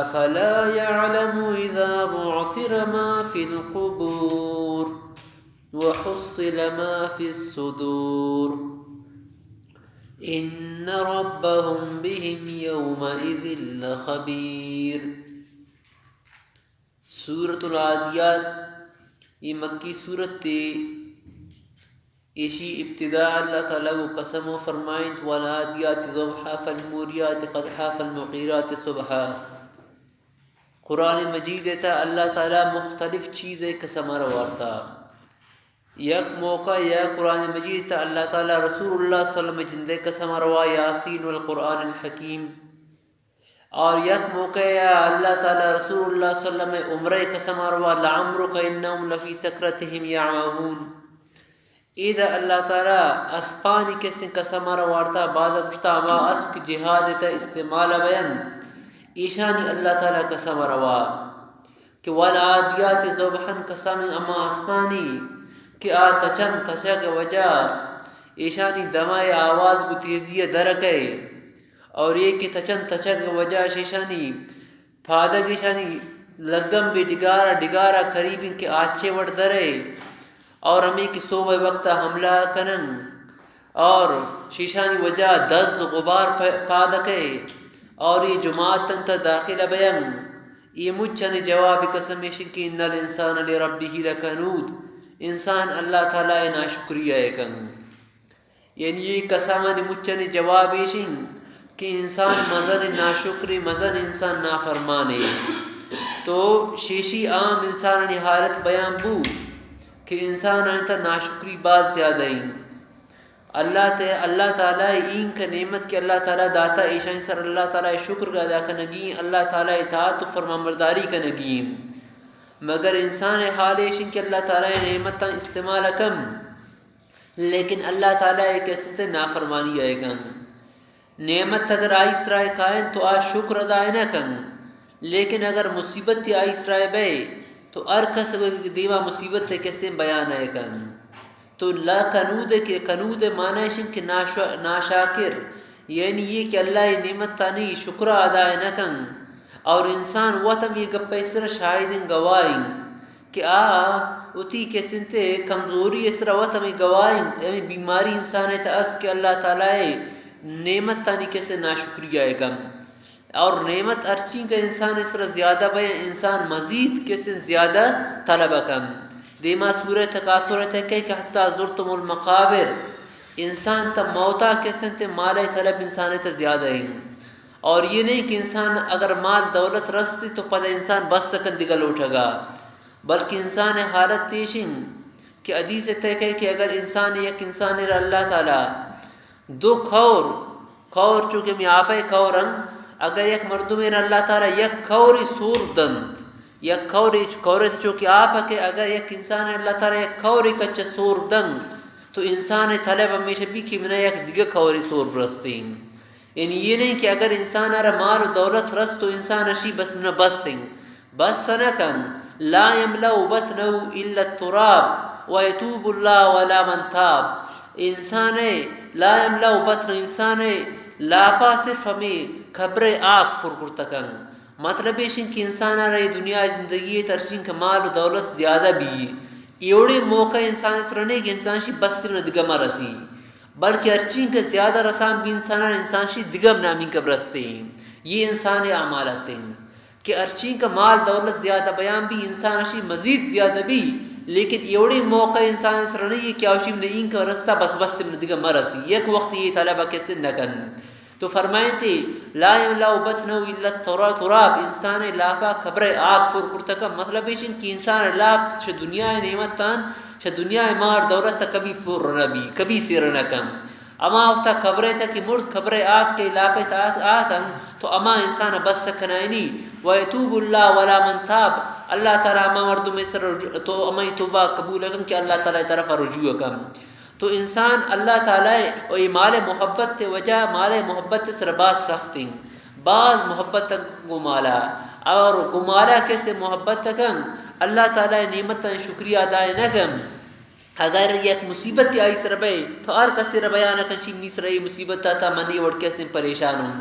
أفلا يعلم إذا بعثر ما في القبور وحصل ما في الصدور إن ربهم بهم يومئذ لخبير۔ سورة العاديات، اے مکی سورتے۔ ایشی ابتدا اللہ تعالی گوں قسم ءَ فرمائنت، والعادیات ضبحا فالموریات قدحا فالمغیرات صبحا۔ قرآن مجید ءِ تہا اللہ تعالی مختلف چیزے قسم ءَ را وارتا۔ یک موقع یا قرآن مجید ءِ تہا اللہ تعالی رسول اللہ صلی اللہ علیہ وسلم ءِ جند ءِ قسم ءَ روا، یاسین والقرآن الحکیم۔ اور یک موقع یا اللہ تعالی رسول اللہ صلی اللہ علیہ وسلم ءِ عمر ءِ قسم ءَ روا، لعمرك إنهم لفي سكرتهم يعمهون۔ ادا اللہ تعالی اسپانی کسیں قسم ءَ را وارتا، بعض گوشتا ہما اسپ کہ جہاد ءِ تہا استعمال بینت، ایشانی اللہ تعالی قسم ءَ روا کہ والعادیات ضبحا، قسم ہما اسپانی کہ آ تچن تچگ ءِ وجہ ایشانی دمائی آواز گوں تیزی ءَ درکئے۔ اور اے کہ تچن تچگ ءِ وجہ شیشانی پادگ ایشانی لگم بے ڈگارا ڈگارا قریب انت کہ آچے وڑ درے اور ہمے کہ صبح وقتا حملہ کنن اور شیشانی وجہ دز و غبار پ-، پادکے اور اے جماعت انت داخل بین۔ اے مچانی جواب قسم ایش کہ ان الانسان لربه لکنود، انسان اللہ تعالی ناشکریہ کن۔ یعنی اے قسمانی مچانی جواب ایش انت کہ انسان مزن ناشکرے، مزن انسان نافرمانے۔ تو شیشی عام انسانانی حالت بیان بو کہ انسانانی تہا ناشکری باز زیادہ انت۔ اللہ تے، اللہ تعالی اینکہ نعمت کہ اللہ تعالی داتا، ایشانی سر اللہ تعالی شکر ادا کنگی، اللہ تعالی اطاعت و فرمانبرداری کنگی۔ مگر انسان حال ایش انت کہ اللہ تعالی نعمتاں استعمال کم۔ لیکن اللہ تعالی ءِ کسے تے نافرمانی ءَ کن۔ نعمت اگر آئی سرا کائن تو آ شکر ادا نہ کن۔ لیکن اگر مصیبت آئی سرا بئے تو ہر کس دیما مصیبت ءِ کسے بیان ءَ کن۔ تو لکنود کہ کنود ءِ معنی اش انت کہ ناشو-، ناشاکر، یعنی یہ کہ اللہ ءِ نعمتانی شکر ادا نہ کن۔ اور انسان وت ہم یہ گپ ءِ سر شاہدیں گواہیں کہ آ وتی کسنتے کمزوری ءِ سرا وت ہمے گواہ انت، ہمے بیماری انسان ءِ تہا است کہ اللہ تعالی ءِ نعمتانی کسے ناشکریہ ءَ کن۔ اور نعمت ہرچینکہ انسان ءِ سرا زیادہ بئے، انسان مزید کسے زیادہ طلب کن۔ دیما سورہ تکاثر ءِ تہا کہ حتی زرتم المقابر، انسان تا موتا کسنتے مال ءِ طلب انسان ءِ تہا زیادہ انت۔ اور یہ نہیں کہ انسان اگر مال دولت رستی تو پدا انسان بس کن دگہ لوٹگا۔ بلکہ انسان ءِ حالت ایش انت کہ حدیث ءِ تہا کئے کہ اگر انسان، یک انسانے را اللہ تعالی دو کور، کور چونکہ ہمے آپ ءِ کور انت، اگر یک مردمے را اللہ تعالی یک کورے سور دنت، یک کورے چ-، کور ءِ تہا چونکہ آپ ءَ کہ اگر یک انسانے را اللہ تعالی یک کورے کچ ءَ سور دنت، تو انسان ءِ طلب ہمیشہ بی کہ منا یک دگہ کورے سور برستیں۔ یعنی یہ نہیں کہ اگر انسان ءَ را مال و دولت رست تو انسان اشی بس منا بس انت، بس نہ کن۔ لا يملأ بطنه إلا التراب ويتوب الله على من تاب۔ انسان ءِ لا يملأ بطنه، انسان ءِ لاپا صرف ہمے قبر ءِ آک پر کرتہ کن۔ مطلب ایش انت کہ انسان ءَ را اے دنیا ءِ زندگی ءِ تہا ہرچینکہ مال و دولت زیادہ بی، ایوڑیں موقع انسان ءِ سرا نہیں کہ انسان شی بس نہ دگہ مہ رسی۔ بلکہ ہرچینکہ زیادہ رسان بی انسان ءَ، انسان شی دگہ نامینکہ برستے۔ یہ انسان ءِ اعمال اتیں کہ ہرچینکہ مال دولت زیادہ بیان بی، انسان شی مزید زیادہ بی، لیکن ایوڑیں موقع انسان ءِ سرا نہیں کہ آوشی من اینکہ رستہ بس، بس من دگہ مہ رسی۔ یک وقت یہ طلب کسے نہ کن۔ تو فرمائنتے، لا يملأ بطنه إلا الترا-، تراب، انسان ءِ لاپا قبر ءِ آک پر کرتہ کن۔ مطلب ایش انت کہ انسان ءِ لاپ چہ دنیا ءِ نعمتان، چہ دنیا ءِ مال دولت ءَ کبھی پر نہ بی، کبھی سیر نہ کن۔ ہما وقتا قبر ءِ تہا کہ مرد، قبر ءِ آک کہ لاپ ءِ تہا آت انت، تو ہما انسان ءَ بس کنائینی۔ ويتوب الله على من تاب، اللہ تعالی ہما مردم ءِ سر رجوع، تو ہمائی توبہ قبول کن کہ اللہ تعالی ءِ طرف رجوع کن۔ تو انسان اللہ تعالی ءِ و اے مال ءِ محبت ءِ وجہ، مال ءِ محبت ءِ سر باز سخت انت، باز محبت انت گوں مالا۔ اور گوں مالا کسے محبت کن، اللہ تعالی ءِ نعمتانی شکریہ ادا نہ کن۔ اگر یک مصیبت آئی سر بئے تو ہر کسے را بیان کن، شی منی سر اے مصیبت آتا، من اے وڑ کسے پریشان ہوں۔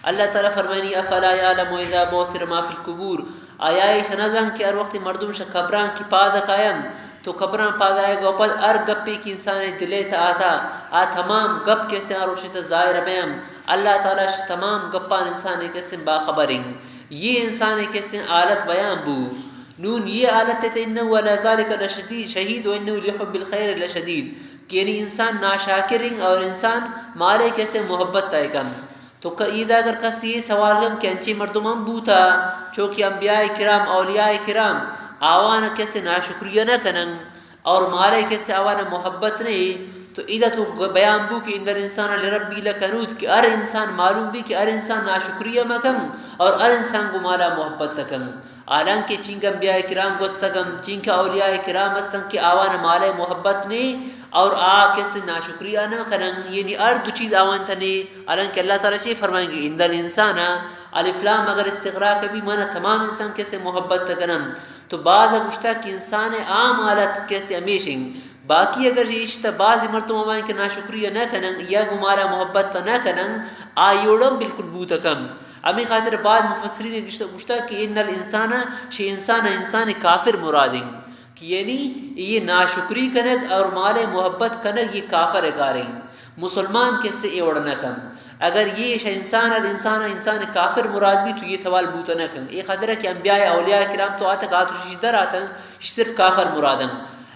اللہ تعالی فرمانی: افلا یعلم اذا بعثر ما فی القبور، آیا ایش نزان کہ ہر وقت مردم شہ قبران کی پاد کایم، تو قبران پاد آئے گو پد ہر گپے کی انسان دلے تا آتا، آ تمام گپ کسے آ روشے تا ظاہر بیم، اللہ تعالی شہ تمام گپان انسان کسے باخبریں۔ یہ انسان کسے حالت بیان بو۔ نون یہ حالت تے انه علی ذلک لشدید، شہید، و انه لحب الخیر لشدید، کہ یعنی انسان ناشاکریں اور انسان مالے کسے محبت تائے کن۔ تو کہ ایدا اگر کس یہ سوال کن کہ انچیں مردم ہم بوتا، چو کہ انبیاء کرام، اولیاء کرام، آوان کسے ناشکریہ نہ کنن اور مالے کسے آوان محبت نہیں، تو ایدا تو بیان بو کہ ان الانسان لربه لکنود، کہ ہر انسان معلوم بی کہ ہر انسان ناشکریہ مکن اور ہر انسان گو مالا محبت کن۔ حالانکہ چینکہ انبیاء کرام گوستگن، چینکہ اولیاء کرام استن کہ آوان مالے محبت نے اور آ کسے ناشکری آ نہ کنن، یعنی ہر دو چیز آوان تنے، حالانکہ اللہ تعالی چے فرمائیں کہ ان الانسان، الف لام اگر استغراق بی مانا تمام انسان کسے محبت کنن، تو باز گوشتا کہ انسان عام حالت کسے ہمیشیں، باقی اگر یہ اشتا بعضی مردم ہمائیں کہ ناشکری نہ کنن یا گو مالا محبت نہ کنن، آ یوڑم بالکل بوت کم۔ ہمیں خاطر بعض مفسرین گشتہ گوشتا کہ ان الانسان، شہ انسان، انسان کافر مرادیں، کہ یعنی یہ ناشکری کنگ اور مال محبت کنگ یہ کافر کاریں، مسلمان کسے اے وڑ نہ کن۔ اگر یہ شہ انسان اور انسان، انسان کافر مراد بی تو یہ سوال بوت نہ کن۔ اے خاطر کہ انبیاء اولیاء کرام تو آتک آتو شش در آتن، صرف کافر مرادن۔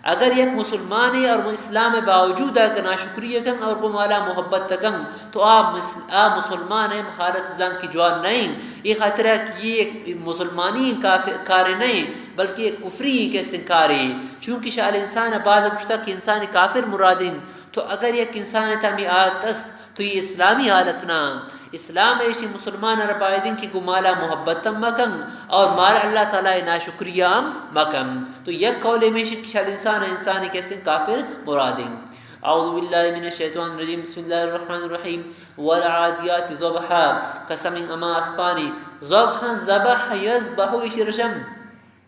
اگر یک مسلمانے اور اسلام باوجود اگر ناشکری کن اور گو مالا محبت کن، تو آ مس-، آ مسلمان ءِ حالت بزاں کہ جوان نہ اِنت۔ اے خاطر ءَ کہ اے یک مسلمانی کافر کارے نہ اِنت، بلکہ یک کفری کسیں کارے۔ چونکہ شہ الانسان ءَ باز گوشتگ کہ انسان کافر مراد اِنت۔ تو اگر یک انسان ءِ تہ ہمے حالت است، تو اے اسلامی حالت نہ اِنت۔ اسلام ایشی مسلمان ءَ را باید اِنت کہ گوں مالا محبت ہم مکن اور مال اللہ تعالی ءِ ناشکری ہم مکن۔ تو یک قول ہمیش اِنت کہ شہ الانسان ءَ انسان کسیں کافر مراد اِنت۔ اعوذ باللہ من الشیطان الرجیم۔ بسم اللہ الرحمن الرحیم۔ والعادیات ضبحا، قسم ہما اسپانی، ضبحا، ذبح، یذبح، ایشی رشم،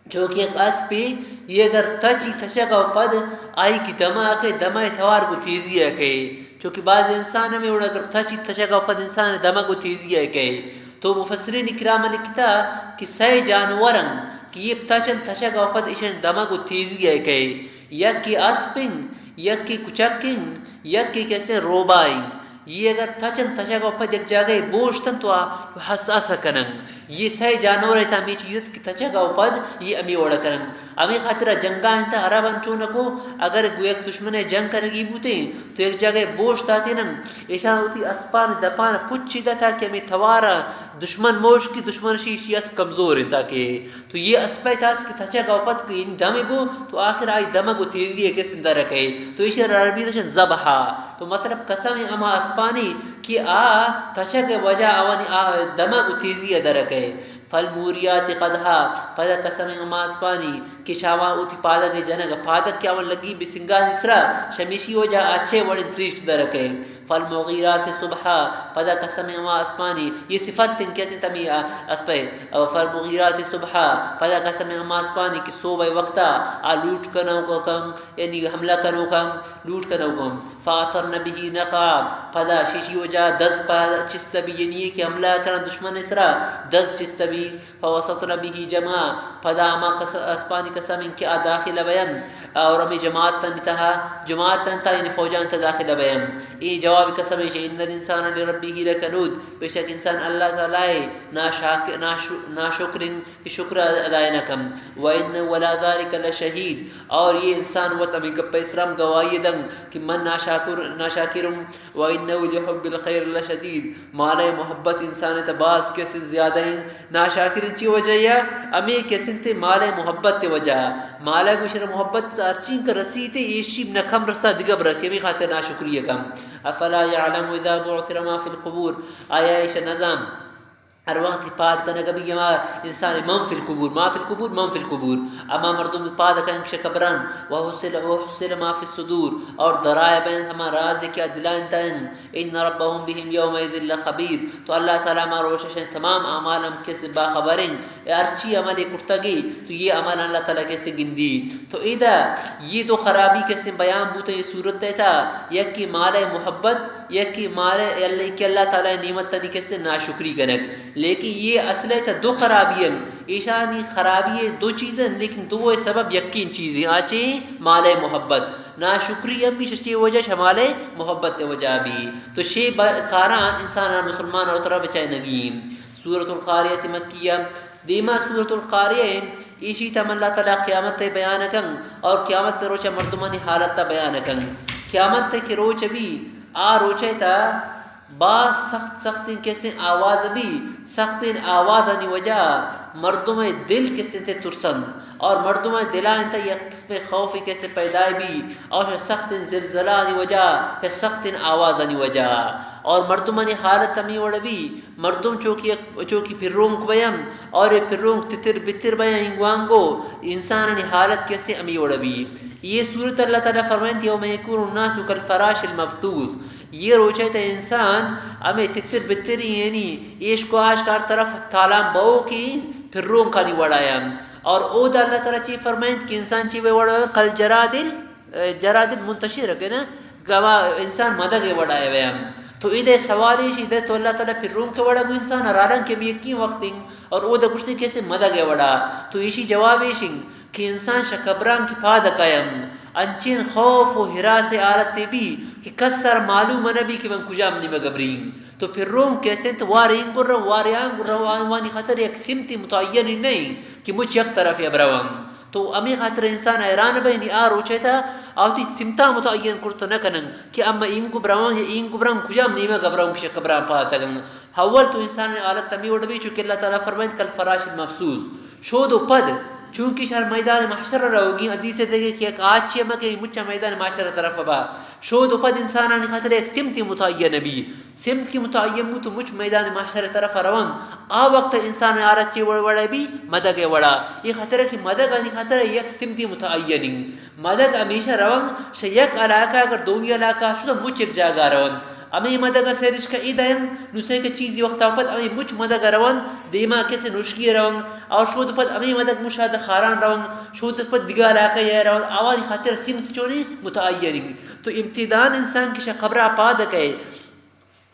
چو کہ یک اسپے، یہ اگر تچی تچگ ءَ پد آئی کہ دمہ کئے، دمہ ءِ توار گوں تیزی ءَ کئے۔ چو کہ بعض انسان ہمے وڑ اگر تچی تچگ ءَ پد انسان دمہ گوں تیزی ءَ کئے۔ تو مفسرین کرام لکھتا کہ سئے جانور اَنت کہ یہ تچن تچگ ءَ پد ایشان دمہ گوں تیزی ءَ کئے۔ یکے اسپ اِنت، یکے کچک اِنت، یکے کسیں روباہ اِنت۔ یہ اگر تچن تچگ ءَ پد یک جاگہے بوشتن تو آ ہس ہس کنن۔ یہ سئے جانور ءِ تہ ہمے چیز است کہ تچگ ءَ پد یہ ہمے وڑ کنن۔ ہمے خاطر ءَ جنگاں تہ عرباں چونکو اگر گوں یک دشمنے جنگ کنگی بوتیں تو یک جاگہے بوشتاتینن، ایشاں وتی اسپان دپان پچی داتا کہ ہمے توار ءَ دشمن موشکی، دشمن شی، شی اسپ کمزور اِنت تاکہ تو یہ اسپے تاس کہ تچگ ءَ پد کہ این دمے بو، تو آخر آئی دمگ و تیزی ءَ کسیں در کئے۔ تو ایشی را عربی دشن ذبحا۔ تو مطلب قسم ہما اسپانی کہ آ تچگ ءِ وجہ آوانی آ دمگ و تیزی ءَ در کئے۔ فالموریات قدحا، پدا قسم ہما اسپانی کہ شاوان اوتی پادگ ءِ جنگ، پادگ کہ آوان لگی بسنگانی سرا، شمیشی وجہ آ چے وڑیں تریشت در کئے۔ فالمغیرات صبحا، پدا قسم ہما اسپانی، یہ صفت اِنت کسیں تمی اسپے۔ فالمغیرات صبحا، پدا قسم ہما اسپانی کہ صبح ءِ وقتا آ لوٹ کنوک اَنت، یعنی حملہ کنوک اَنت، لوٹ کنوک اَنت۔ فاثرن به نقعا، پدا شیشی وجہ دز پہ چست بی، یعنی کہ حملہ کنن دشمن ءِ سرا، دز چست بی۔ فوسطن به جمعا، پدا ہما قس-، اسپانی قسم اِنت کہ آ داخل بینت اور ہمے جماعتانی تہا، جماعتانی تہا یعنی فوجانی تہا داخل بینت۔ اے جواب قسم اِنت، ان الانسان لربه لکنود، بے شک انسان اللہ تعالی ءِ ناشاک-، ناشو-، ناشکر اِنت کہ شکر ادا نہ کنت۔ وانه علی ذلک لشهید، اور یہ انسان وت ہمے گپ ءِ سرا ہم گواہی دنت کہ من ناشاکر، ناشاکر اوں۔ وانه لحب الخیر لشدید، مال ءِ محبت انسان ءِ تہ باز کسیں زیادہ اِنت۔ ناشاکر اِنت چی وجہ یا؟ ہمے کسیں تے مال ءِ محبت ءِ وجہ۔ مال ءَ گوں شر محبت ہرچی کہ رسیت، ایشی نہ کم رسا، دگہ برسی، ہمے خاطر ناشکری کن۔ افلا یعلم اذا بعثر ما فی القبور، آیا ایش نزان ہر وقت پاد کنگ بی ہما انسان، من فی القبور، ما فی القبور، من فی القبور، ہما مردم پاد کنگ شہ قبران، وحصل، وحصل ما فی الصدور، اور درائے بینت ہما راز کہ دلان تہ اِنت، ان ربهم بهم یومئذ لخبیر، تو اللہ تعالی ہما روچ ءَ شہ تمام اعمال ہم کسیں باخبر اِنت، ہرچی عمل کرتگی تو یہ عمل اللہ تعالی کسیں گندی۔ تو ادا یہ دو خرابی کسیں بیان بوتہ یہ صورت ءِ تہا، یکے مال ءِ محبت، یکے مال ءِ، اللہ، کہ اللہ تعالی ءِ نعمتانی کسے ناشکری کنگ۔ لیکن یہ اصل ءَ تا دو خرابی ہیں۔ ایشانی خرابی ءِ دو چیز ہیں، لیکن دو ءِ سبب یکین چیز ہیں۔ آ چے؟ مال ءِ محبت۔ ناشکری ہم بھی شے وجہ، شے مال ءِ محبت ءِ وجہ بھی۔ تو شے ب-، کاراں انسان ءَ مسلمان ءَ ترا بچائینگی۔ سورۃ القارعۃ مکیہ۔ دیما سورۃ القارعہ، ایشی تا ہم اللہ تعالی قیامت ءِ بیان کن اور قیامت ءِ روچ ءَ مردمانی حالت ءِ بیان کن۔ قیامت ءِ کہ روچ بی، آ روچ ءِ تا باز سخت سختیں کسیں آواز بی، سختیں آوازانی وجہ ءَ مردم ءِ دل کسیں تے ترسن اور مردم ءِ دلانی تا یک قسم خوف کسے پیدا بی اور سختیں زلزلہ آنی وجہ ءَ، سختیں آوازانی وجہ ءَ اور مردمانی حالت ہمے وڑ بی، مردم چوکی، چوکی پرونک بیاں اور اے پرونک تتر بتر بیاں، اینگو آنگو، انسانانی حالت کسے ہمے وڑ بی۔ یہ سورت اللہ تعالی فرمائنت، یوم یکون الناس کالفراش المبثوث۔ یہ روچ ءِ تا انسان ہمے تتر بتری، یعنی ایشکو آشکار طرف تالان بہو کی پرونکانی وڑا یا۔ اور اودا اللہ تعالی چی فرمائنت کہ انسان چی بے وڑا، کالجراد ال-، جراد المنتشر کہ نا، گما انسان مدگ ءِ وڑا یا۔ تو ادے سوال ایشی دے تو اللہ تعالی پرونک ءِ وڑا گو انسان رالن کہ بی یکی وقت اور اودا گوشتے کسے مدگ ءِ وڑا۔ تو ایشی جواب ایشی کہ انسان شہ قبران کہ پاد کاینت، انچین خوف و ہراس ءِ حالت بی کہ کس ءَ را معلوم نہ بی کہ من کجام نیمگ ءَ برین۔ تو پرونک کسے انت، وارے اینگو رو، وارے آنگو رو، آوانی خاطر یک سمتی متعین نہ انت کہ مچ یک طرف ءَ برون۔ تو ہمے خاطر انسان حیران بی، نی آ روچ ءِ تا آ وتی سمتا متعین کرت نہ کنن کہ اما اینگو برون یا اینگو برون، کجام نیمگ ءَ برون کہ شہ قبران پاد کاینت۔ اول تو انسان ءِ حالت ہمے وڑ بی، چونکہ اللہ تعالی فرمائنت، کالفراش المبثوث۔ شود و پد، چونکہ شہ میدان محشر ءَ روگی، حدیث ءِ دگہ کہ یک آچے مکہ مچا میدان محشر ءِ طرف با۔ شود و پد انسانانی خاطر یک سمتی متعین بی۔ سمت کہ متعین بو تو مچ میدان محشر ءِ طرف ءَ روان۔ آ وقت انسان ءِ حالت چے وڑ وڑ بی؟ مدگ ءِ وڑا۔ یہ خاطر کہ مدگانی خاطر یک سمتی متعین انت۔ مدگ ہمیشہ روان، شہ یک علاقہ اگر دومی علاقہ شدہ مچ یک جاگہ روان۔ ہمے مدگ ءَ سیرشکہ اے دین، نو سے کہ چیزی وقتا پد ہمے مچ مدگ ءَ روان، دیما کسے نشکی ءَ روان، اور شود پد ہمے مدگ مشاہدہ خاران روان، شود پد دگہ علاقہ ءَ روان، آوانی خاطر سمت چونی متعین انت۔ تو امتدان انسان کہ شہ قبرا پاد کئے،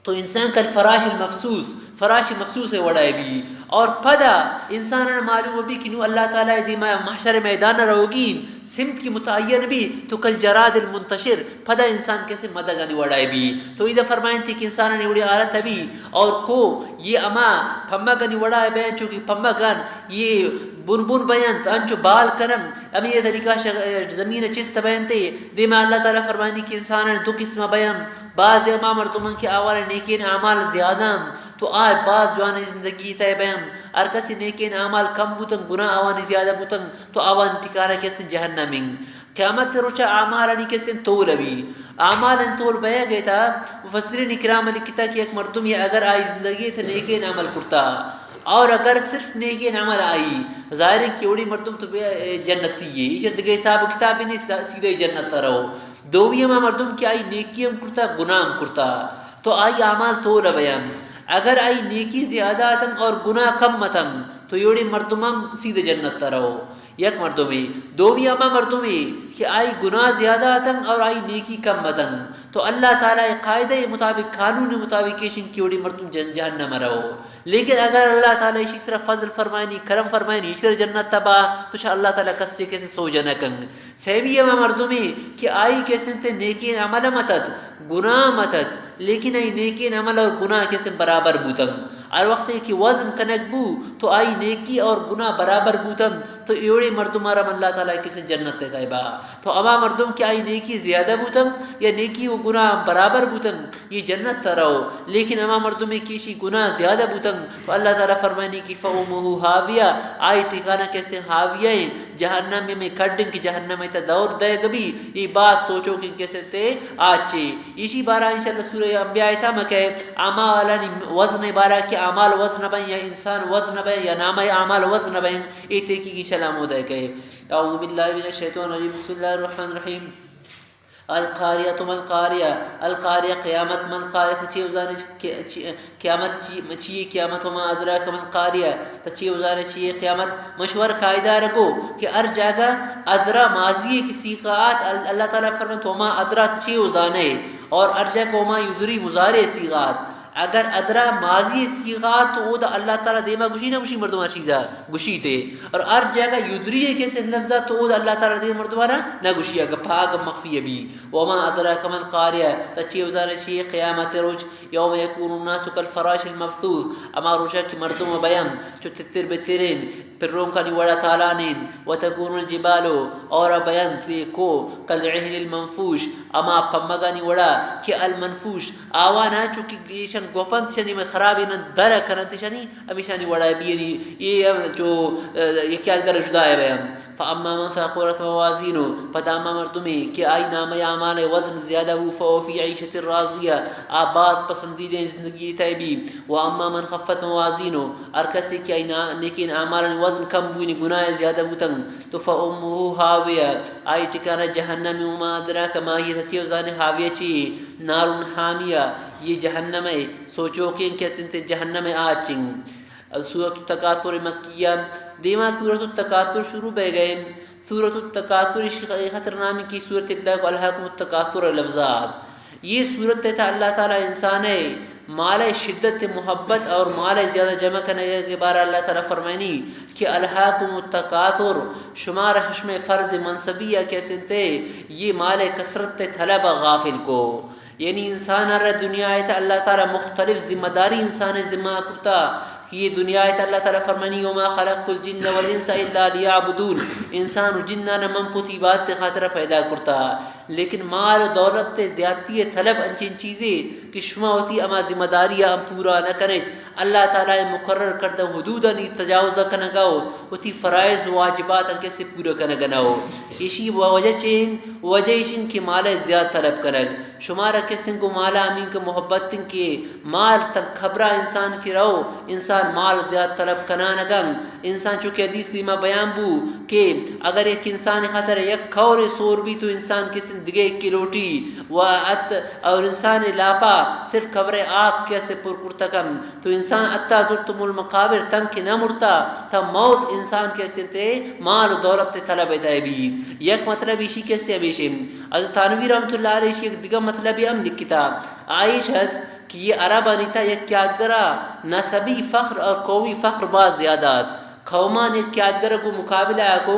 تو انسان کل فراش المبثوث، فراش مبثوث ءِ وڑا بی۔ اور پدا انسان ءَ معلوم بی کہ نو اللہ تعالی ءِ دیما محشر ءِ میدان ءَ روگی، سمت کہ متعین بی، تو کل جراد المنتشر، پدا انسان کسے مدگانی وڑا بی۔ تو ادا فرمائنتی کہ انسانانی وڑی حالت بی، اور کو یہ اما پمگانی وڑا بین، چونکہ پمگان یہ بن بن بینت، انچو بال کنن، ہمے طریقہ ش-، زمین چست بینتے۔ دیما اللہ تعالی فرمانی کہ انسانانی دو قسم بین، بعض ہما مردمان کہ آوارے نیکین اعمال زیادہ انت، تو آ باز جوانیں زندگی تہ بین۔ ہر کسی نیکین اعمال کم بوتن، گناہ آوانی زیادہ بوتن، تو آوانی ٹکارہ کسے جہنم انت۔ قیامت ءِ روچا اعمالانی کسے تول بی۔ اعمالانی تول بیگ ءِ تا مفسرین کرام لکھتا کہ یک مردمے اگر آئی زندگی تہ نیکین عمل کرتا، اور اگر صرف نیکین عمل آئی، ظاہر ہے کہ اوڑی مردم تو بے جنتی ہے، ایشر دگہ حساب و کتاب نہیں، سا-، سیدھے جنت تا رہو۔ دومی ہما مردم کہ آئی نیکی ہم کرتا، گناہ ہم کرتا، تو آئی اعمال تول بیان۔ اگر آئی نیکی زیادہ اتن اور گناہ کم اتن، تو ایوڑی مردم ہم سیدھے جنت تا رہو۔ یک مردمے۔ دومی ہما مردمے کہ آئی گناہ زیادہ اتن اور آئی نیکی کم اتن، تو اللہ تعالی قاعدہ مطابق، قانون مطابق ایشن کہ ایوڑی مردم جن-، جہنم رہو۔ لیکن اگر اللہ تعالی ایشی سرا فضل فرمائنی، کرم فرمائنی، ایشی سرا جنت تبا، تو شاء اللہ تعالی کسے کسے سوجہ نہ کنگ۔ سیمی ہما مردمے کہ آئی کسے تے نیکیں عمل ہم اتت، گناہ ہم اتت، لیکن آئی نیکیں عمل اور گناہ کسے برابر بوتن۔ ہر وقت کہ وزن کنگ بو تو آئی نیکی اور گناہ برابر بوتن، تو ایوڑے مردم را اللہ تعالی کسے جنت تے با۔ تو ہما مردم کہ آئی نیکی زیادہ بوتن یا نیکی و گناہ برابر بوتن، یہ جنت تا رہو، لیکن ہما مردمے کہ ایشی گناہ زیادہ بوتن، تو اللہ تعالی فرمانی کہ فَأُمُّهُ هَاوِيَةٌ، آئی ٹھکانہ کسے ہاویہ ہیں، جہنم میں کڈن کہ جہنم تا دور دے گبی، یہ باز سوچو کہ کسے تے آچے۔ ایشی بارہ انشاءاللہ سورہ انبیاء تا مکہ اعمالانی وزن بارہ کہ اعمال وزن بیں یا انسان وزن بیں یا نامہ اعمال وزن بیں، یہ تحقیق انشاءاللہ ہمودا کئے۔ اعوذ باللہ من الشیطان الرجیم، بسم اللہ الرحمن الرحیم۔ القاریۃ ما القاریۃ، القاریۃ قیامت، ما القاریۃ، تو چے وزانے کہ-، چی-، قیامت چی، چی قیامت، وما ادراک ما القاریۃ، تو چے وزانے چی قیامت؟ مشور قاعدہ رگو کہ ہر جاگہ ادرا ماضی کی صیغہ آت، ال-، اللہ تعالیٰ فرمائے تو وما ادراک، تو چے وزانے، اور ہر جاگہ وما یدری مضارع صیغہ آت۔ اگر ادرا ماضی صیغہ آت تو اودا اللہ تعالیٰ دیما گوشی نہ گوشی مردمان چیزا گوشی تے، اور ہر جاگہ یدری کے سے لفظ آت تو اودا اللہ تعالیٰ دیم مردمان نہ گوشی، اگر پاک مخفی بی۔ وما ادراک ما القاریۃ، تو چے وزانے چی قیامت روچ؟ یوم یکون الناس کالفراش المبثوث، ہما روچا کہ مردم بیان چو تتر بترین پرونکانی وڑا تالانین، وتکون الجبال، اور بیان تے کو، کالعہن المنفوش، ہما پمگانی وڑا کہ المنفوش، آوانا چونکہ ایشان گوپنت شنی میں خرابی نن در کننت شنی، ہمیشانی وڑا بیانی، یہ ہم جو، اه، یکی آدگر جدا ہے بیان۔ فاما من ثقلت موازینہ، پدا ہما مردمے کہ آئی نامہ اعمال وزن زیادہ بو، فہو فی عیشۃ راضیہ، آ باز پسندیدہ زندگی تہ بی۔ و اما من خفت موازینہ، ہر کسے کہ آئی نا-، نیکین اعمالانی وزن کم بو، یعنی گناہ زیادہ بوتن، تو فامہ ہاویہ، آئی ٹکانہ جہنم، وما ادراک ما ہی، تو چے وزانے ہاویہ چی، نار حامیہ، یہ جہنم ہے، سوچوکیں کہ سنت جہنم آچیں۔ سورۃ التکاثر مکیہ، دیما سورۃ التکاثر شروع بہ گئے۔ سورۃ التکاثر اش خاطر نامی کی سورت ابدا کو الہاکم التکاثر لفظات۔ یہ سورت تھا اللہ تعالیٰ انسان ہے مال شدت محبت اور مال زیادہ جمع کرنے کے بارے اللہ تعالیٰ فرمائنی کہ الہاکم التکاثر، شمار ششم فرض منصبی یا کیسے تے یہ مال کثرت طلب غافل کو۔ یعنی انسان ہر دنیا ء تہ اللہ تعالیٰ مختلف ذمہ داری انسان ء ذمہ کرتا کہ یہ دنیا ء تہ اللہ تعالیٰ فرمانی، وما خلقت الجن والانس الا لیعبدون، انسان و جنان من پوتی عبادت خاطر پیدا کرتا۔ لیکن مال و دولت ء زیادتی ء طلب انچین چیزے کہ شما وتی اما ذمہ داری ء ہم پورا نہ کنیت، اللہ تعالیٰ ء مقرر کردہ حدودانی تجاوز کنگا و وتی فرائض و واجبات انکہ سے پورا کنگ نہ ہو۔ ایشی وجہ چین؟ وجہ ایشین کہ مال ء زیاد طلب کنگ۔ شمارا کسیں گوں مالا ہمینکہ محبت انت کہ مال تن کبرا انسان کہ رو، انسان مال زیاد طلب کنانگن۔ انسان چونکہ حدیث دیما بیان بو کہ اگر یک انسان خاطر یک کور سور بی تو انسان کسیں دگہ یکے لوٹی و ات اور انسان لاپا صرف کبر آپ کیسے پر کرتکن۔ تو انسان حتی زرتم المقابر، تنکہ نہ مرتا، تا موت انسان کیسے تے مال و دولت تے طلب ء تہ بی۔ یک مطلب ایشی کیسے ہمیشے۔ حضرت تھانوی رحمت اللہ علیہ ایشی یک دگہ مطلبی ہم لکھتا۔ آئیش ات کہ یہ عربانی تہ یک یادگرا نسبی فخر اور قومی فخر باز زیادہ ات۔ قومان یک یادگر کو مقابلہ کو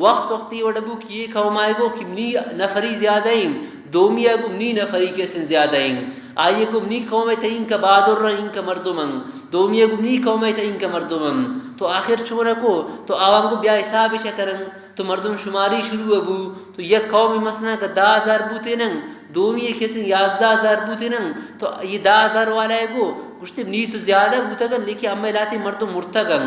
وقت وقتی وڑ بو کہ یہ قوم آئے گو کہ منی نفری زیادہ ہیں، دومی آئے گو منی نفری کیسے زیادہ ہیں۔ آئی گو منی قوم ء تہ اینکہ بہادر رہ اینکہ مردم انت، دومی گو منی قوم ء تہ اینکہ مردم انت۔ تو آخر چون کو؟ تو آوان گو بیا حساب اش کنن۔ تو مردم شماری شروع بو، تو یک قوم مثلاً کہ دہ ہزار بوتینن، دومی کسیں یازدہ ہزار بوتینن، تو یہ دہ ہزار والا گو گوشتے منی تو زیادہ بوتگن، لیکن ہمے لاتے مردم مرتگن۔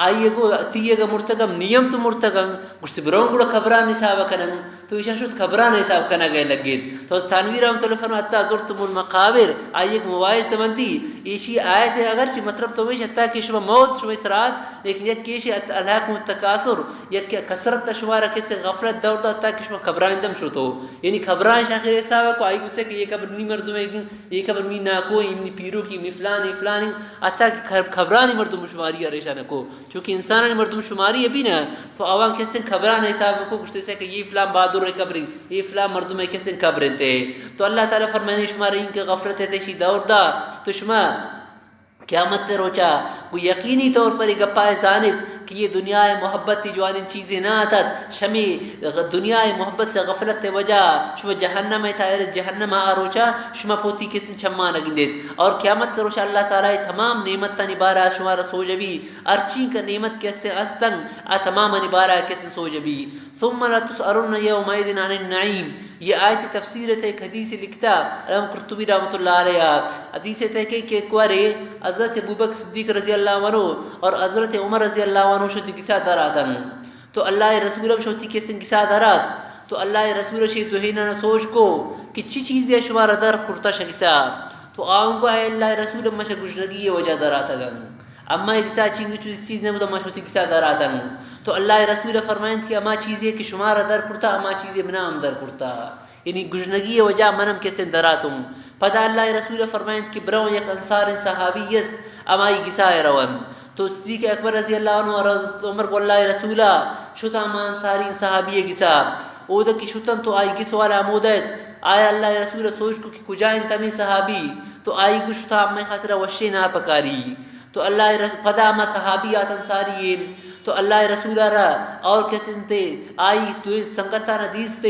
آئی گو تی اگہ مرتگن، نیم تو مرتگن، گوشتے برون گڑا قبران حساب کنن۔ تو ایشاں شت قبران حساب کنگ ء لگیت۔ تو تھانوی رحمت اللہ فرما، حتی زرتم المقابر، آئی یک مباحث بندی، ایشی آیت اگرچہ مطلب تو ہمیش حتی کہ شما موت شما سرات، لیکن یک کیشی ات-، الہاکم التکاثر، یک کثرت شمارا کسے غفلت دور دا حتی کہ شما قبران دم شتو۔ یعنی قبران شاخر حساب کو آئی گسے کہ یہ قبر نی مردم ہے، یہ قبر می ناکو، یہ می پیرو کی، می فلان، یہ فلان، حتی کہ قبرانی مردم شماری ریشان کو۔ چونکہ انسانانی مردم شماری ابی نہ، تو آوان کسیں قبران حساب کو، گوشتے سے کہ یہ فلان بہادر ء قبر انت، یہ فلان مردم ء کسیں قبر انت۔ تو اللہ تعالیٰ فرمانی، شما رہی کہ غفلت ء تشی دور دا، تو شما قیامت ء روچا گو یقینی طور پر یہ گپا ء زانت کہ یہ دنیا ء محبت تی جوانین چیزیں نہ اتت، شمی غ-، دنیا ء محبت سے غفلت ء وجہ شما جہنم ء تائر جہنم ء آ روچا شما پوتی کسیں چمان گندیت۔ اور قیامت ء روچا اللہ تعالیٰ ء تمام نعمتانی بارا شما را سوج بی، ہرچی کہ نعمت کسے استن، آ تمامانی بارا کسے سوج بی۔ ثم لتسألن یومئذ عن النعیم۔ یہ آیت تفسیر تے ایک حدیث لکھتا، امام قرطبی رحمۃ اللہ علیہ۔ حدیث تے کہ، کہ کوارے حضرت ابوبکر صدیق رضی اللہ عنہ اور حضرت عمر رضی اللہ عنہ شد گسا در آتن۔ تو اللہ رسول ہم شوتی کسن گسا در آت۔ تو اللہ رسول شی دوہینا سوچ کو کہ چی چیزے شمارا در خورتا شگسا۔ تو آنگو اے اللہ رسول، مشا گژنگی ء وجہ در آتگن۔ اما اے گسا چینگو چیز، چیز نہ بوتا، مشا وتی گسا در آتگن۔ تو اللہ ء رسول ء فرمائنت کہ ہما چیزے کہ شمارا در کرتا، ہما چیزے منا ہم در کرتا۔ یعنی گژنگی ءِ وجہ من ہم کسیں دراتوں۔ پدا اللہ ءِ رسول ءَ فرمائنت کہ برو یک انصاریں صحابی است، ہمائی گسا ءَ رونت۔ تو صدیق اکبر رضی اللہ عنہ اور حضرت عمر گوں اللہ ءِ رسول ءَ شت ہما انصاری صحابی ءِ گسا۔ اود کہ شتن تو آئی گس والا ہمود ات۔ آیا اللہ ءِ رسول ءَ سوج کو کہ کجا انت ہمے صحابی؟ تو آئی گوشت، آ ہمے خاطر ءَ وشیں ناپکاری۔ تو اللہ ءِ رس-، پدا ہما صحابی آت انصاری ءِ، تو اللہ ءِ رسول ءَ را اور کس انت، آئی دوئیں سنگتاں را دیست،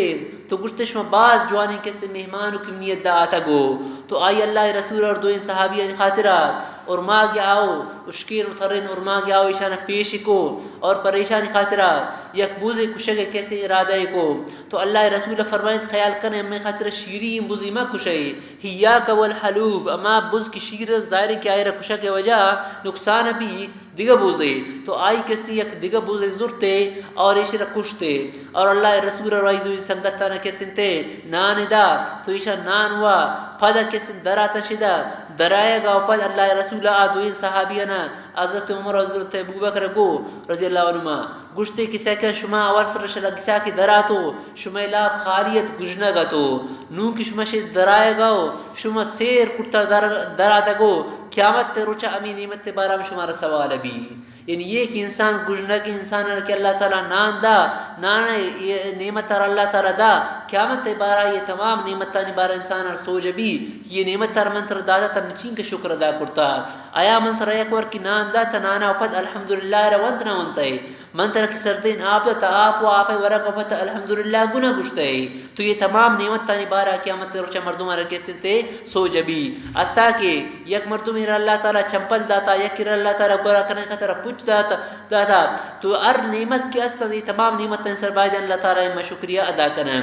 تو گوشت، شما باز جوانیں کسے مہمان و کمنیت دا آتگ ہو۔ تو آئی اللہ ءِ رسول اور دوئیں صحابیانی خاطر ءَ ارماگ آؤ، اشکین و ترین ارماگ آؤ ایشان پیش کو اور پر ایشانی خاطر ءَ یک بوزے کشگ ءِ کسے ارادہ کو۔ تو اللہ ءِ رسول فرمائیت، خیال کنے ہمے خاطر ءَ شیریں بزی مہ کشے، ایاک والحلوب، اما بز کہ شیر ظاہر کہ آئرا کشگ ءِ وجہ نقصان بی، دگہ بوزے۔ تو آئی کسی یک دگہ بوزے زرتے اور ایشرا کشتے۔ اور اللہ ءِ رسول ءَ رائی دوئیں سنگتانا کس انتے نان دا، تو ایشا نان وا، پدا کس دراتن شدا، درائے گا و پد اللہ ءِ رسول آ دوئیں صحابیانا حضرت عمر و حضرت ابوبکر گو رضی اللہ عنہما۔ گوشتے کہ سیکن شما اول سر شلا گسا کہ دراتو، شما لاپ خالی ات، گژنگ اتو۔ نوں کہ شما شے درائے گا و شما سیر کرتا در-، دراتگ و قیامت ءِ روچا ہمے نعمت ءِ بارا ہم شمارا سوال بی۔ یعنی یہ کہ انسان گژنگ انسان کہ اللہ تعالی نان دا، نان ءِ نعمت ءَ را اللہ تعالی دا، قیامت ءِ بارا یہ تمام نعمتانی بارا انسان ءَ سوج بی کہ یہ نعمت ءَ را من ترا داتا، ترا چین کہ شکر ادا کرتا۔ آیا من ترا یک ور کہ نان داتا، نانا و پد الحمدللہ ءَ را ونت نہ ونت ئے؟ من ترا کہ سردین آپ داتا، آپ و آپ ءِ ورگ و پد الحمدللہ گنا گشتہ ئے۔ تو یہ تمام نعمتانی بارا قیامت ءِ روچا مردم ءَ را کس انتے سوج بی۔ حتی کہ یک مردمے را اللہ تعالی چمپل داتا، یکے را اللہ تعالی گورا کنگ خاطر پچ داتا، داتا۔ تو ہر نعمت کہ است، یہ تمام نعمتانی سر باید اللہ تعالی ما شکریہ ادا کنن۔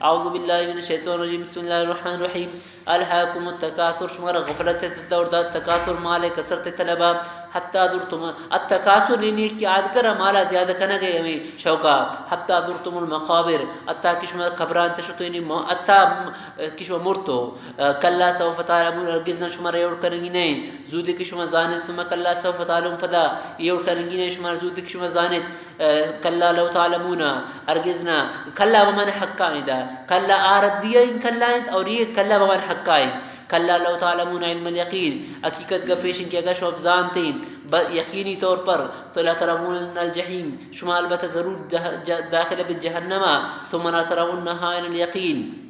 اعوذ باللہ من الشیطان الرجیم، بسم اللہ الرحمن الرحیم۔ الہاکم التکاثر، شمارا غفلت ءِ دور دات، تکاثر، مال ءِ کثرت ءِ طلبا، حتی زرتم، التکاثر یعنی کہ آدگر مالا زیادہ کنگ ءِ ہمے شوقا، حتی زرتم المقابر، حتی کہ شما قبران تہ شتو، یعنی مو-، حتی کہ شما مرتو، کلا سوف تعلمون، ہرگز نہ شمارا یہ وڑ کنگی نہ، زودی کہ شما زانت، ثم کلا سوف تعلمون، پدا یہ وڑ کنگی نہ شمارا، زودی کہ شما زانت۔ کلا لو تعلمون، ہرگز نہ۔ کلا بمعنی حقا ادا۔ کلا آ ردی ءِ کلا انت اور یہ کلا بمعنی حقا انت۔ کلا لو تعلمون علم الیقین۔ حقیقت گپ ایش انت کہ اگر شما بزانتیں ب-، یقینی طور پر، تو لترون الجحیم، شما البتہ ضرور دہ-، ج-، داخل بے جہنما، ثم لترونها عین الیقین۔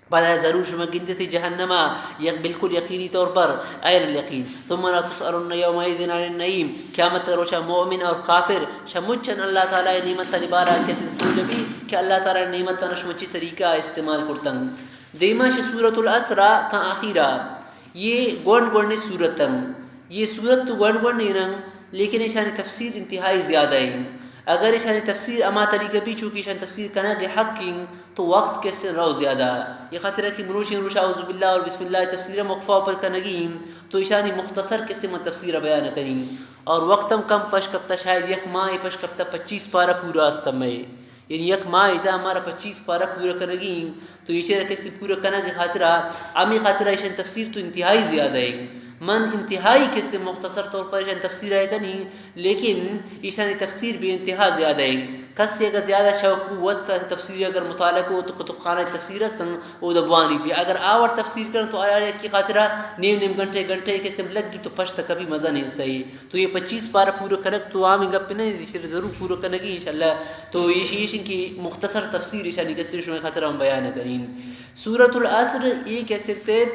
پدا ضرور شما گندتے جہنما یک بالکل یقینی طور پر، عین الیقین۔ ثم لتسألن یومئذ عن النعیم۔ قیامت ءِ روچا مومن اور کافر شمچن اللہ تعالی ءِ نعمتانی بارا کسے سوج بی کہ اللہ تعالی ءِ نعمتانا شما چی طریقہ استعمال کرتن۔ دیما شہ سورۃ العصر ءَ تاں آخیرا، یہ گونڈ گونڈیں سورت انت۔ یہ سورت تو گونڈ گونڈیں انت، لیکن ایشانی تفسیر انتہائی زیادہ انت۔ اگر ایشانی تفسیر ہما طریقہ بی چو کہ ایشانی تفسیر کنگ حق انت، تو وقت کسے رو زیادہ۔ یہ خاطر کہ مروچیں روچ اعوذ باللہ اور بسم اللہ تفسیر مقفا پر کنگی انت، تو ایشانی مختصر کسے من تفسیر بیان کنی۔ اور وقت ہم کم پش کپتا، شاید یک ماہ پش کپتا، پچیس پارہ پورا است مئے۔ یعنی یک ماہ ادا ہمارا پچیس پارہ پورا کنگی انت، تو ایشی را کسے پورا کنگ ءِ خاطرا، ہمے خاطرا ایشانی تفسیر تو انتہائی زیادہ ہے۔ من انتہائی کسے مختصر طور پر ایشانی تفسیر ءَ کنی، لیکن ایشانی تفسیر بے انتہا زیادہ ہے۔ کسے اگر زیادہ شوق کو وت تفسیر اگر مطالعہ کو تو کتب خانہ تفسیر است، او دبوانی تھی۔ اگر آور تفسیر کرن تو آیا کی خاطرا نیم نیم گھنٹے گھنٹے کسے لگی تو پشت کبھی مزہ نہیں صحیح۔ تو یہ پچیس پارہ پورا کنگ تو عام گپ نہ، ایشی ضرور پورا کنگی انشاءاللہ۔ تو ایشی ایشی کہ مختصر تفسیر ایشانی کسے شمئے خاطر ہم بیان کنین۔ سورۃ العصر یہ کسے تے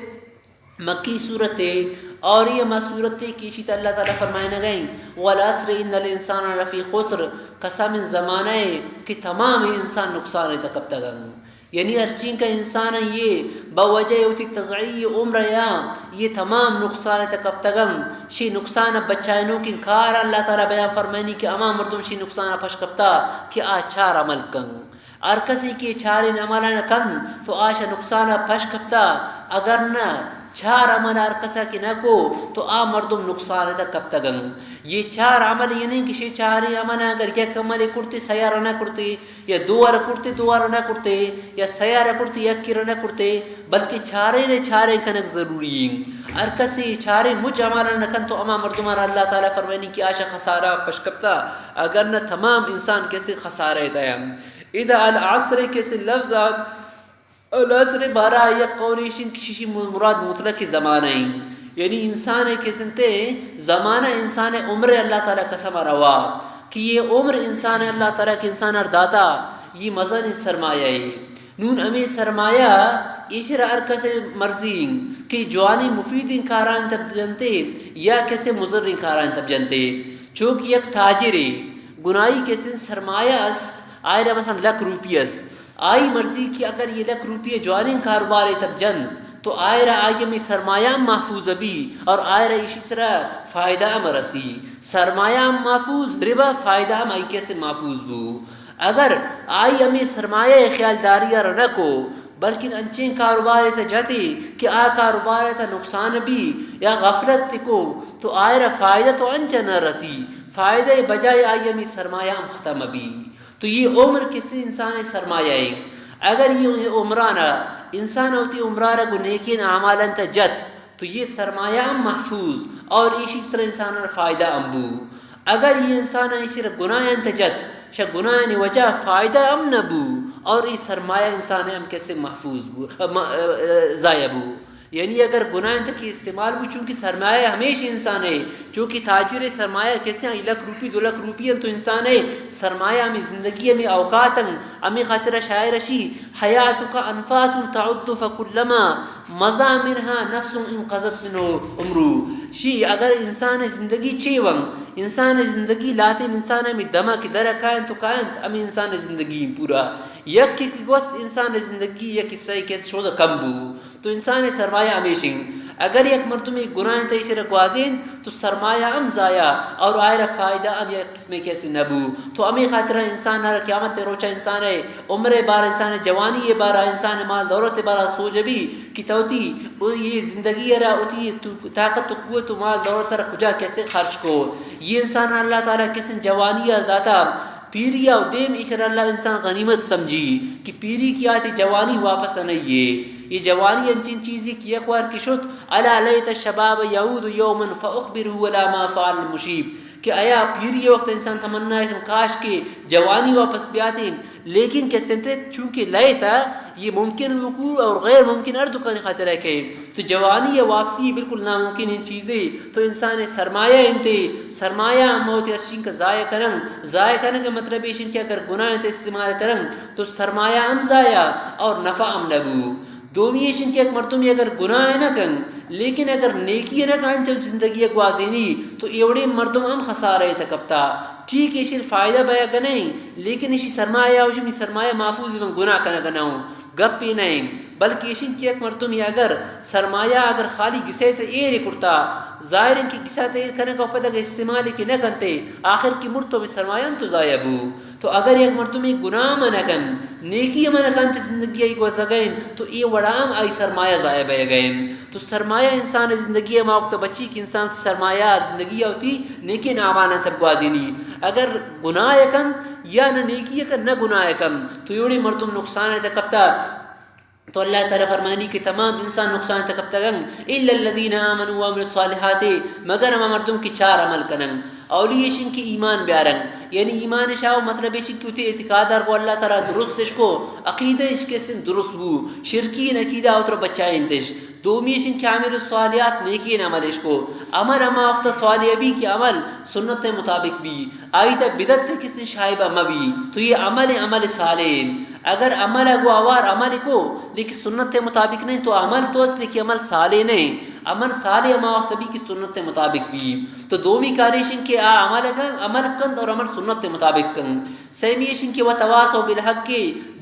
مکی سورت ہے، اور یہ ہما سورت ہے کہ ایشی تے اللہ تعالی فرمائے نہ گئیں، والعصر ان الانسان لفی خسر، قسم زمانہ ہے کہ تمام انسان نقصان تک کپتگن۔ یعنی ہرچین کہ انسان یہ بوجہ وتی تضییع عمر یا یہ تمام نقصان تک کپتگن، شی نقصان بچائنوکیں کار اللہ تعالی بیان فرمائنی کہ ہما مردم شی نقصان پش کپتا کہ آ چار عمل کن۔ ہر کسی کہ چاریں عملان کن تو آشا نقصان پش کپتا، اگر نہ چار عمل ہر کسا کہ نہ کو تو آ مردم نقصان تک کپتگن۔ یہ چار عمل یہ نہیں کہ شی چاریں عمل اگر یک عمل کرتے سیار نہ کرتے، یا دو وار کرتے، دو وار نہ کرتے، یا سیار کرتے، یک کر نہ کرتے، بلکہ چارے نے چارے کنک ضروری ہیں۔ ہر کسی چارے مجھ عمل نہ کن تو اما مردمان اللہ تعالی فرمائنی کہ آشا خسارہ پشکپتا، اگر نہ تمام انسان کسی خسارے دیا۔ ادا العصر کسی لفظ آت العصر ءِ بارہ ءَ یک قول ایش انت کہ ششی مراد مطلق زمانہ انت، یعنی انسان ءِ کسنتے زمانہ، انسان ءِ عمر ءَ اللہ تعالی قسم ءَ روا کہ یہ عمر انسان ءَ اللہ تعالی کہ انسان ءَ داتا، یہ مزن سرمایہ ہے۔ نون ہمیں سرمایہ ایشرا ہر کس مرضی انت کہ جوانی مفیدیں کاران تب جنتے یا کسے مضریں کاران تب جنتے۔ چونکہ یک تاجرے گناہی کسے سرمایہ است، آئرا مثلاً لکھ روپی است، آئی مرضی کہ اگر یہ لکھ روپی جوانیں کاروبارے تب جنت تو آئرا آئی ہمیں سرمایہ ہم محفوظ بی اور آئرا ایشی سرا فائدہ ہم رسی۔ سرمایہ ہم محفوظ، ربا، فائدہ ہم آئی کسے محفوظ بو۔ اگر آئی ہمیں سرمایہ خیال داری ءَ نہ کو، بلکن انچیں کاروبارے تہ جتی کہ آ کاروبار ءِ تہ نقصان بی یا غفلت کو تو آئرا فائدہ تو انچ نہ رسی، فائدہ ءِ بجائے آئی ہمیں سرمایہ ہم ختم بی۔ تو یہ عمر کسے انسان ءِ سرمایہ ہے۔ اگر یہ عمرانا انسان وتی عمرانا گو نیکین اعمالان تہ جت تو یہ سرمایہ ہم محفوظ اور ایشی سر انسان ءَ فائدہ ہم بو۔ اگر یہ انسان ایشی را گناہ انت جت، شہ گناہانی وجہ فائدہ ہم نہ بو اور یہ سرمایہ انسان ہم کسے محفوظ بو، م-، ضائع بو۔ یعنی اگر گناہ انت کہ استعمال بو، چونکہ سرمایہ ہمیش انسان ہے، چونکہ تاجر سرمایہ کسے ہیں، لکھ روپی، دو لکھ روپی انت تو انسان ہے، سرمایہ ہمیں زندگی، ہمیں اوقات انت، ہمیں خاطر شاعر اشی، حیاتک انفاس تعد فکلما مضى منها نفس انقضت منه عمره۔ شی اگر انسان زندگی چی ون، انسان زندگی لاتین انسان ہمیں دمہ کہ در کائنت تو کائنت، ہمیں انسان زندگی پورا۔ یک کہ گوست انسان زندگی یک حصہ کہ شود کم بو۔ تو انسان سرمایہ ہمیش انت۔ اگر یک مردمے گناہ انت ایشرا گوازین تو سرمایہ ہم ضائع اور آئرا فائدہ ہم یک قسمے کسے نہ بو۔ تو ہمیں خاطر انسان ءَ را قیامت ءِ روچا انسان ءِ عمر ءِ بارا، انسان ءِ جوانی ءِ بارا، انسان ءِ مال دولت ءِ بارا سوج بی کہ تو وتی یہ زندگی ءَ را وتی تو طاقت و قوت و مال دولت ءَ را کجا کسے خرچ کو۔ یہ انسان ءَ اللہ تعالی کسے جوانی ءَ داتا، پیری ءَ دیم ایشرا اللہ انسان غنیمت سمجھی کہ پیری کہ آتی جوانی واپس نہ یہ۔ یہ جوانی انچین چیزی کہ یک وار کہ شت، الا لیت الشباب یعود یوما فاخبره ولا ما فعل المشیب۔ کہ آیا پیری وقت انسان تمنا ہے کہ کاش کہ جوانی واپس بیاتے، لیکن کسے انت چونکہ لیت یہ ممکن الوقوع اور غیر ممکن ہر دکان خاطر ہے کہ تو جوانی یا واپسی بالکل ناممکن این چیزے۔ تو انسان سرمایہ انت، سرمایہ ہم موت ہر چین کا ضائع کنن، ضائع کنن کا مطلب ایش انت کہ اگر گناہ انت استعمال کنن تو سرمایہ ہم ضائع اور نفع ہم نہ بو۔ دومی ایش انت کہ یک مردمے اگر گناہ نہ کن، لیکن اگر نیکی نہ کن، انچو زندگی گوازینی، تو ایوڑیں مردم ہم خسارہ ء تہ کپتا۔ ٹھیک ایشی فائدہ بیا گنئیں، لیکن ایشی سرمایہ، ایشی سرمایہ محفوظ، من گناہ کنگ نہ اوں، گپے نہ انت۔ بلکہ ایشی کہ یک مردمے اگر سرمایہ اگر خالی گسے تہ ایر کرتا، ظاہر انت کہ گسا تہ ایر کنگ ء پد اگر استعمال کہ نہ کنتے، آخر کہ مرتو، ہمے سرمایہ ہم تو ضائع بو۔ تو اگر یک مردمے گناہ ہم نہ کن، نیکی ہم نہ کن، چہ زندگی آئی گوزگ ء انت، تو اے وڑا ہم آئی سرمایہ ضائع بئیگ ء انت۔ تو سرمایہ انسان ء زندگی ء ہما وقت بچی کہ انسان سرمایہ زندگی ء وتی نیکیں اعمالاں تر گوازینی۔ اگر گناہ ء کن یا نہ نیکی ء کن، نہ گناہ ء کن، تو ایوڑیں مردم نقصان ء تہ کپتا۔ تو اللہ تعالی فرمانی کہ تمام انسان نقصان تہ کپتگ انت، الا الذین آمنوا وعملوا الصالحات، مگر ہما مردم کہ چار عمل کنن۔ اولی ایش انت کہ ایمان بیارن، یعنی ایمان شاو مطلب ایش انت کہ وتی اعتقاد ار کو اللہ تعالی درست اش کو، عقیدہ اش کسن درست بو، شرکی عقیدہ اوتر بچائینتش۔ دومی ایش انت کہ عامل الصالحات، نیکی عمل اش کو، عمل ہما وقت صالح بی کہ عمل سنت مطابق بی، آئی تہ بدعت کسن شائبہ مبی، تو یہ عمل عمل صالح انت۔ اگر عمل ء گوں ہوار عمل کو، لیکن سنت ء مطابق نہیں، تو عمل تو است، لیکن عمل صالح نہیں۔ عمل صالح ہما وقت بی کہ سنت ء مطابق بی۔ تو دومی کاریش انت کہ آ عمل کن، عمل کنت اور عمل سنت ء مطابق کنت۔ سیمی ایش انت کہ وتواصوا بالحق،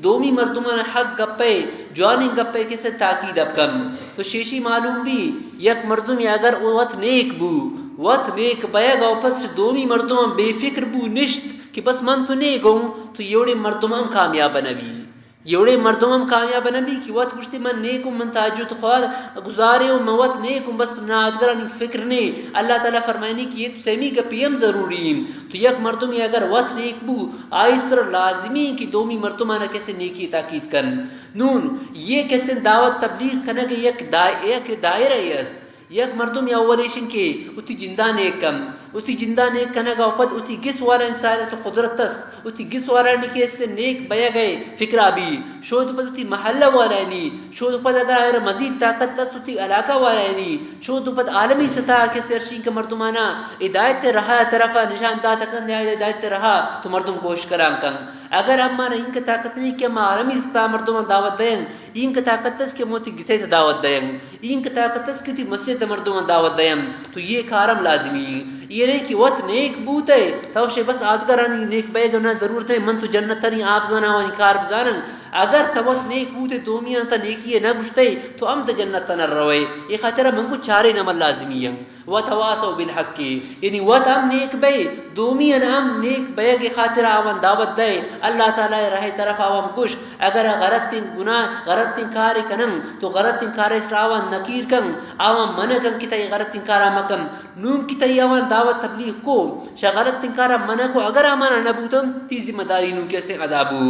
دومی مردمان حق گپے، جوانیں گپے کسے تاکید اب کن۔ تو شیشی معلوم بی، یک مردمی اگر وت نیک بو، وت نیک بیگ او پس دومی مردم بے فکر بو نشت، کہ بس من تو نیکوں، تو ایوڑیں مردم ہم کامیاب نہ بی۔ ایوڑیں مردم ہم کامیاب نہ بی کہ وت گوشتی من نیکوں، من تہجد خوار گزارے اوں، من وت نیکوں، بس من آدگرانی فکر نے۔ اللہ تعالی فرمائنی کہ یہ تو سیمی گپی ہم ضروری انت۔ تو یک مردمی اگر وت نیک بو، آئی سر لازمی انت کہ دومی مردمانا کسے نیکی تاکید کن۔ نون یہ کسے دعوت تبلیغ کنگ یک دائ-، یک دائرہ ای است۔ یک مردم یا اول ایشن کہ وتی جندا نیک کن، وتی جندا نیک کنگا و پد وتی گس والانی سرا تو قدرت است، وتی گس والانی کہ است نیک بیگئے فکرا بی، شود پد وتی محلہ والانی، شود پد اگر آئرا مزید طاقت است وتی علاقہ والانی، شود پد عالمی سطح کہ است ہرچین کہ مردمانا ہدایت رہا طرفا نشان داتا کن، یا ہدایت رہا تو مردم کوشش کران کن۔ اگر امانا اینکہ طاقت نہیں کہ ما عالمی سطح مردمان دعوت دیں، اینکہ طاقت است کہ موتی گسے تا دعوت دیں۔ اینکہ طاقت است کہ تئی مسجد ء مردماں دعوت دئیں، تو یہ کارم لازمی ایں۔ یہ نہیں کہ وت نیک بوتئے، تو شے بس آدگرانی نیک بئیگ ء نہ ضرورت ہے، من تو جنت تریں آپ زاناں، آوانی کار بزاناں۔ اگر تو وت نیک بوتئے، دومیاں تا نیکی ء نہ گشتئے، تو ہم تو جنت تہ نہ روئے۔ یہ خاطر من کو چاریں عمل لازمی ایں۔ وتواصوا بالحق، یعنی وت ہم نیک بئے، دومیاں ہم نیک بئیگ ء خاطر آوان دعوت دئے، اللہ تعالی ء راہ ء طرف آوان گوش۔ اگر غلطیں گناہ، غلطیں کارے کنن، تو غلطیں کارے سرا آوان نکیر کن، آوان منع کن کہ تئی غلطیں کارا مکن۔ نون کہ تئی آوان دعوت تبلیغ کو، شہ غلطیں کارا منع کو، اگر آ منع نہ بوتن، تی ذمہ داری نون کہ اسے ادا بو۔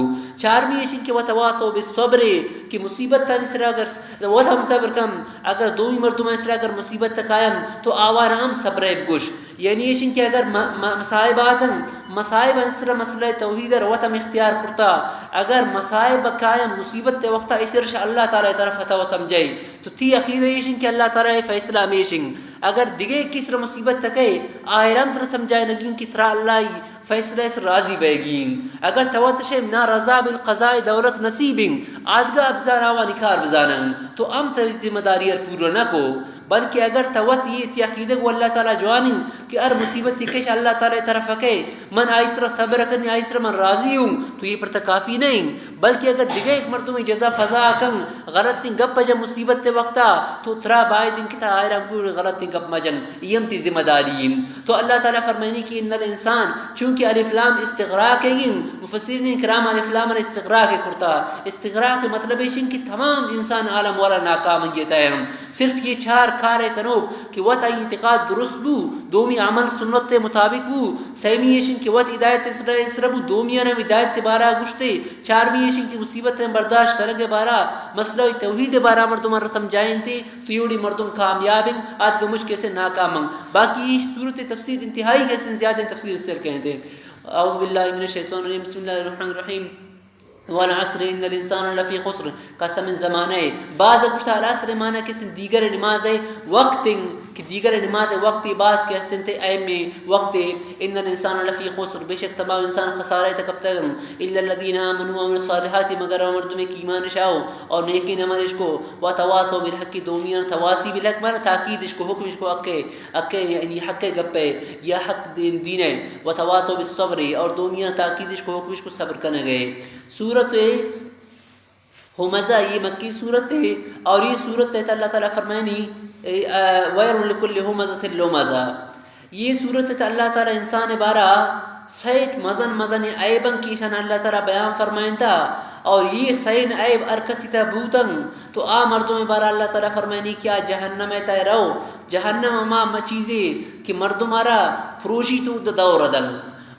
چارمی ایشن کہ وتواصوا بالصبر، کہ مصیبت تانی سرا اگر وت ہم صبر کن، اگر دومی مردمانی سرا اگر مصیبت تکاین، تو آوارا ہم صبر بگوش۔ یعنی ایشن کہ اگر م-، م-، مصائب آتن، مصائب انسرا مسئلہ توحید ء روت ہم اختیار کرتا۔ اگر مصائب کاین مصیبت ء وقتا ایشر شہ اللہ تعالی طرف تو سمجھے، تو تی عقیدہ ایشن کہ اللہ تعالی فیصلہ ہمیشن۔ اگر دگہ کس را مصیبت تکے، آئرم تر سمجھائے نگین کہ ترا اللہ فیصلہ اس راضی بیگی انت۔ اگر تو وت شے نا رضا بالقضاء دولت نصیب انت، آدگہ ابزار آوانی کار بزانن، تو ہم تئی ذمہ داری ار پورا نہ کو، بلکہ اگر تو وت یہ تی عقیدہ گو اللہ تعالی جوان انت کہ ہر مصیبت تی کش اللہ تعالی طرف کے، من آئی سرا صبر کنی، آئی سرا من راضی ہوں، تو یہ پر تا کافی نہیں، بلکہ اگر دگہ ایک مردم جزا فضا کن، غلطیں گپ جا مصیبت تے وقتا، تو ترا باید انت کہ تا آئرا ہم کوئی غلطیں گپ مجن، یہ ہم تی ذمہ داری انت۔ تو اللہ تعالی فرمائنی کہ ان الانسان، چونکہ الف لام استغراق ہے، مفسرین کرام الف لام را استغراق کرتا۔ استغراق مطلب ایشن کہ تمام انسان عالم والا ناکام جیتا ہے۔ صرف یہ چار کار کنو کہ وت آئی اعتقاد درست بو، دومی عمل سنت مطابق بو، سیمی ایشن کہ وت ہدایت اسرا اسرا بو، دومیان ہم ہدایت بارا گشتے، چارمی ایشن کہ مصیبت برداشت کنگ بارا، مسئلہ توحید بارا مردمان را سمجھائینتے، تو یہ وڑی مردم کامیاب انت، آدگہ مچ کسے ناکام انت۔ باقی یہ سورت تفسیر انتہائی کسے زیادہ تفسیر سر کہنتے۔ اعوذ باللہ من الشیطان الرجیم، بسم اللہ الرحمن الرحیم۔ والعصر ان الانسان لفی خسر، قسم زمانہ ہے۔ باز گوشتا العصر معنی کسن دیگر نماز ہے وقت، کہ دیگر نماز ہے وقت، باز کہ ہستنتے اہم وقت ہے۔ ان الانسان لفی خسر، بے شک تمام انسان خسارہ تک کپتگن۔ الا الذین آمنوا وعملوا الصالحات، مگر آ مردمے کہ ایمان شاو اور نیکیں عملش کو، وتواصوا بالحق، دومیان تواصی بالحق معنی تاکیدش کو، حکمش کو، حق ہے، حق ہے، یعنی حق ہے گپ ہے، یا حق دین، دین ہے۔ وتواصوا بالصبر، اور دومیان تاکیدش کو، حکمش کو صبر کنگ ہے۔ سورت ہمزہ، یہ مکی سورت ہے، اور یہ سورت تحت اللہ تعالی فرمائنی، اے، آ، ویل لکل ہمزۃ لمزہ۔ یہ سورت تحت اللہ تعالی انسان بارا سیٹ مزن مزن عیبن کہ ایشان اللہ تعالی بیان فرمائنتا، اور یہ سین عیب ہر کسی تا بوتن، تو آ مردم بارا اللہ تعالی فرمائنی کہ آ جہنم تا رو، جہنم ہما چیزے کہ مردم آرا پروشی تو دور دن،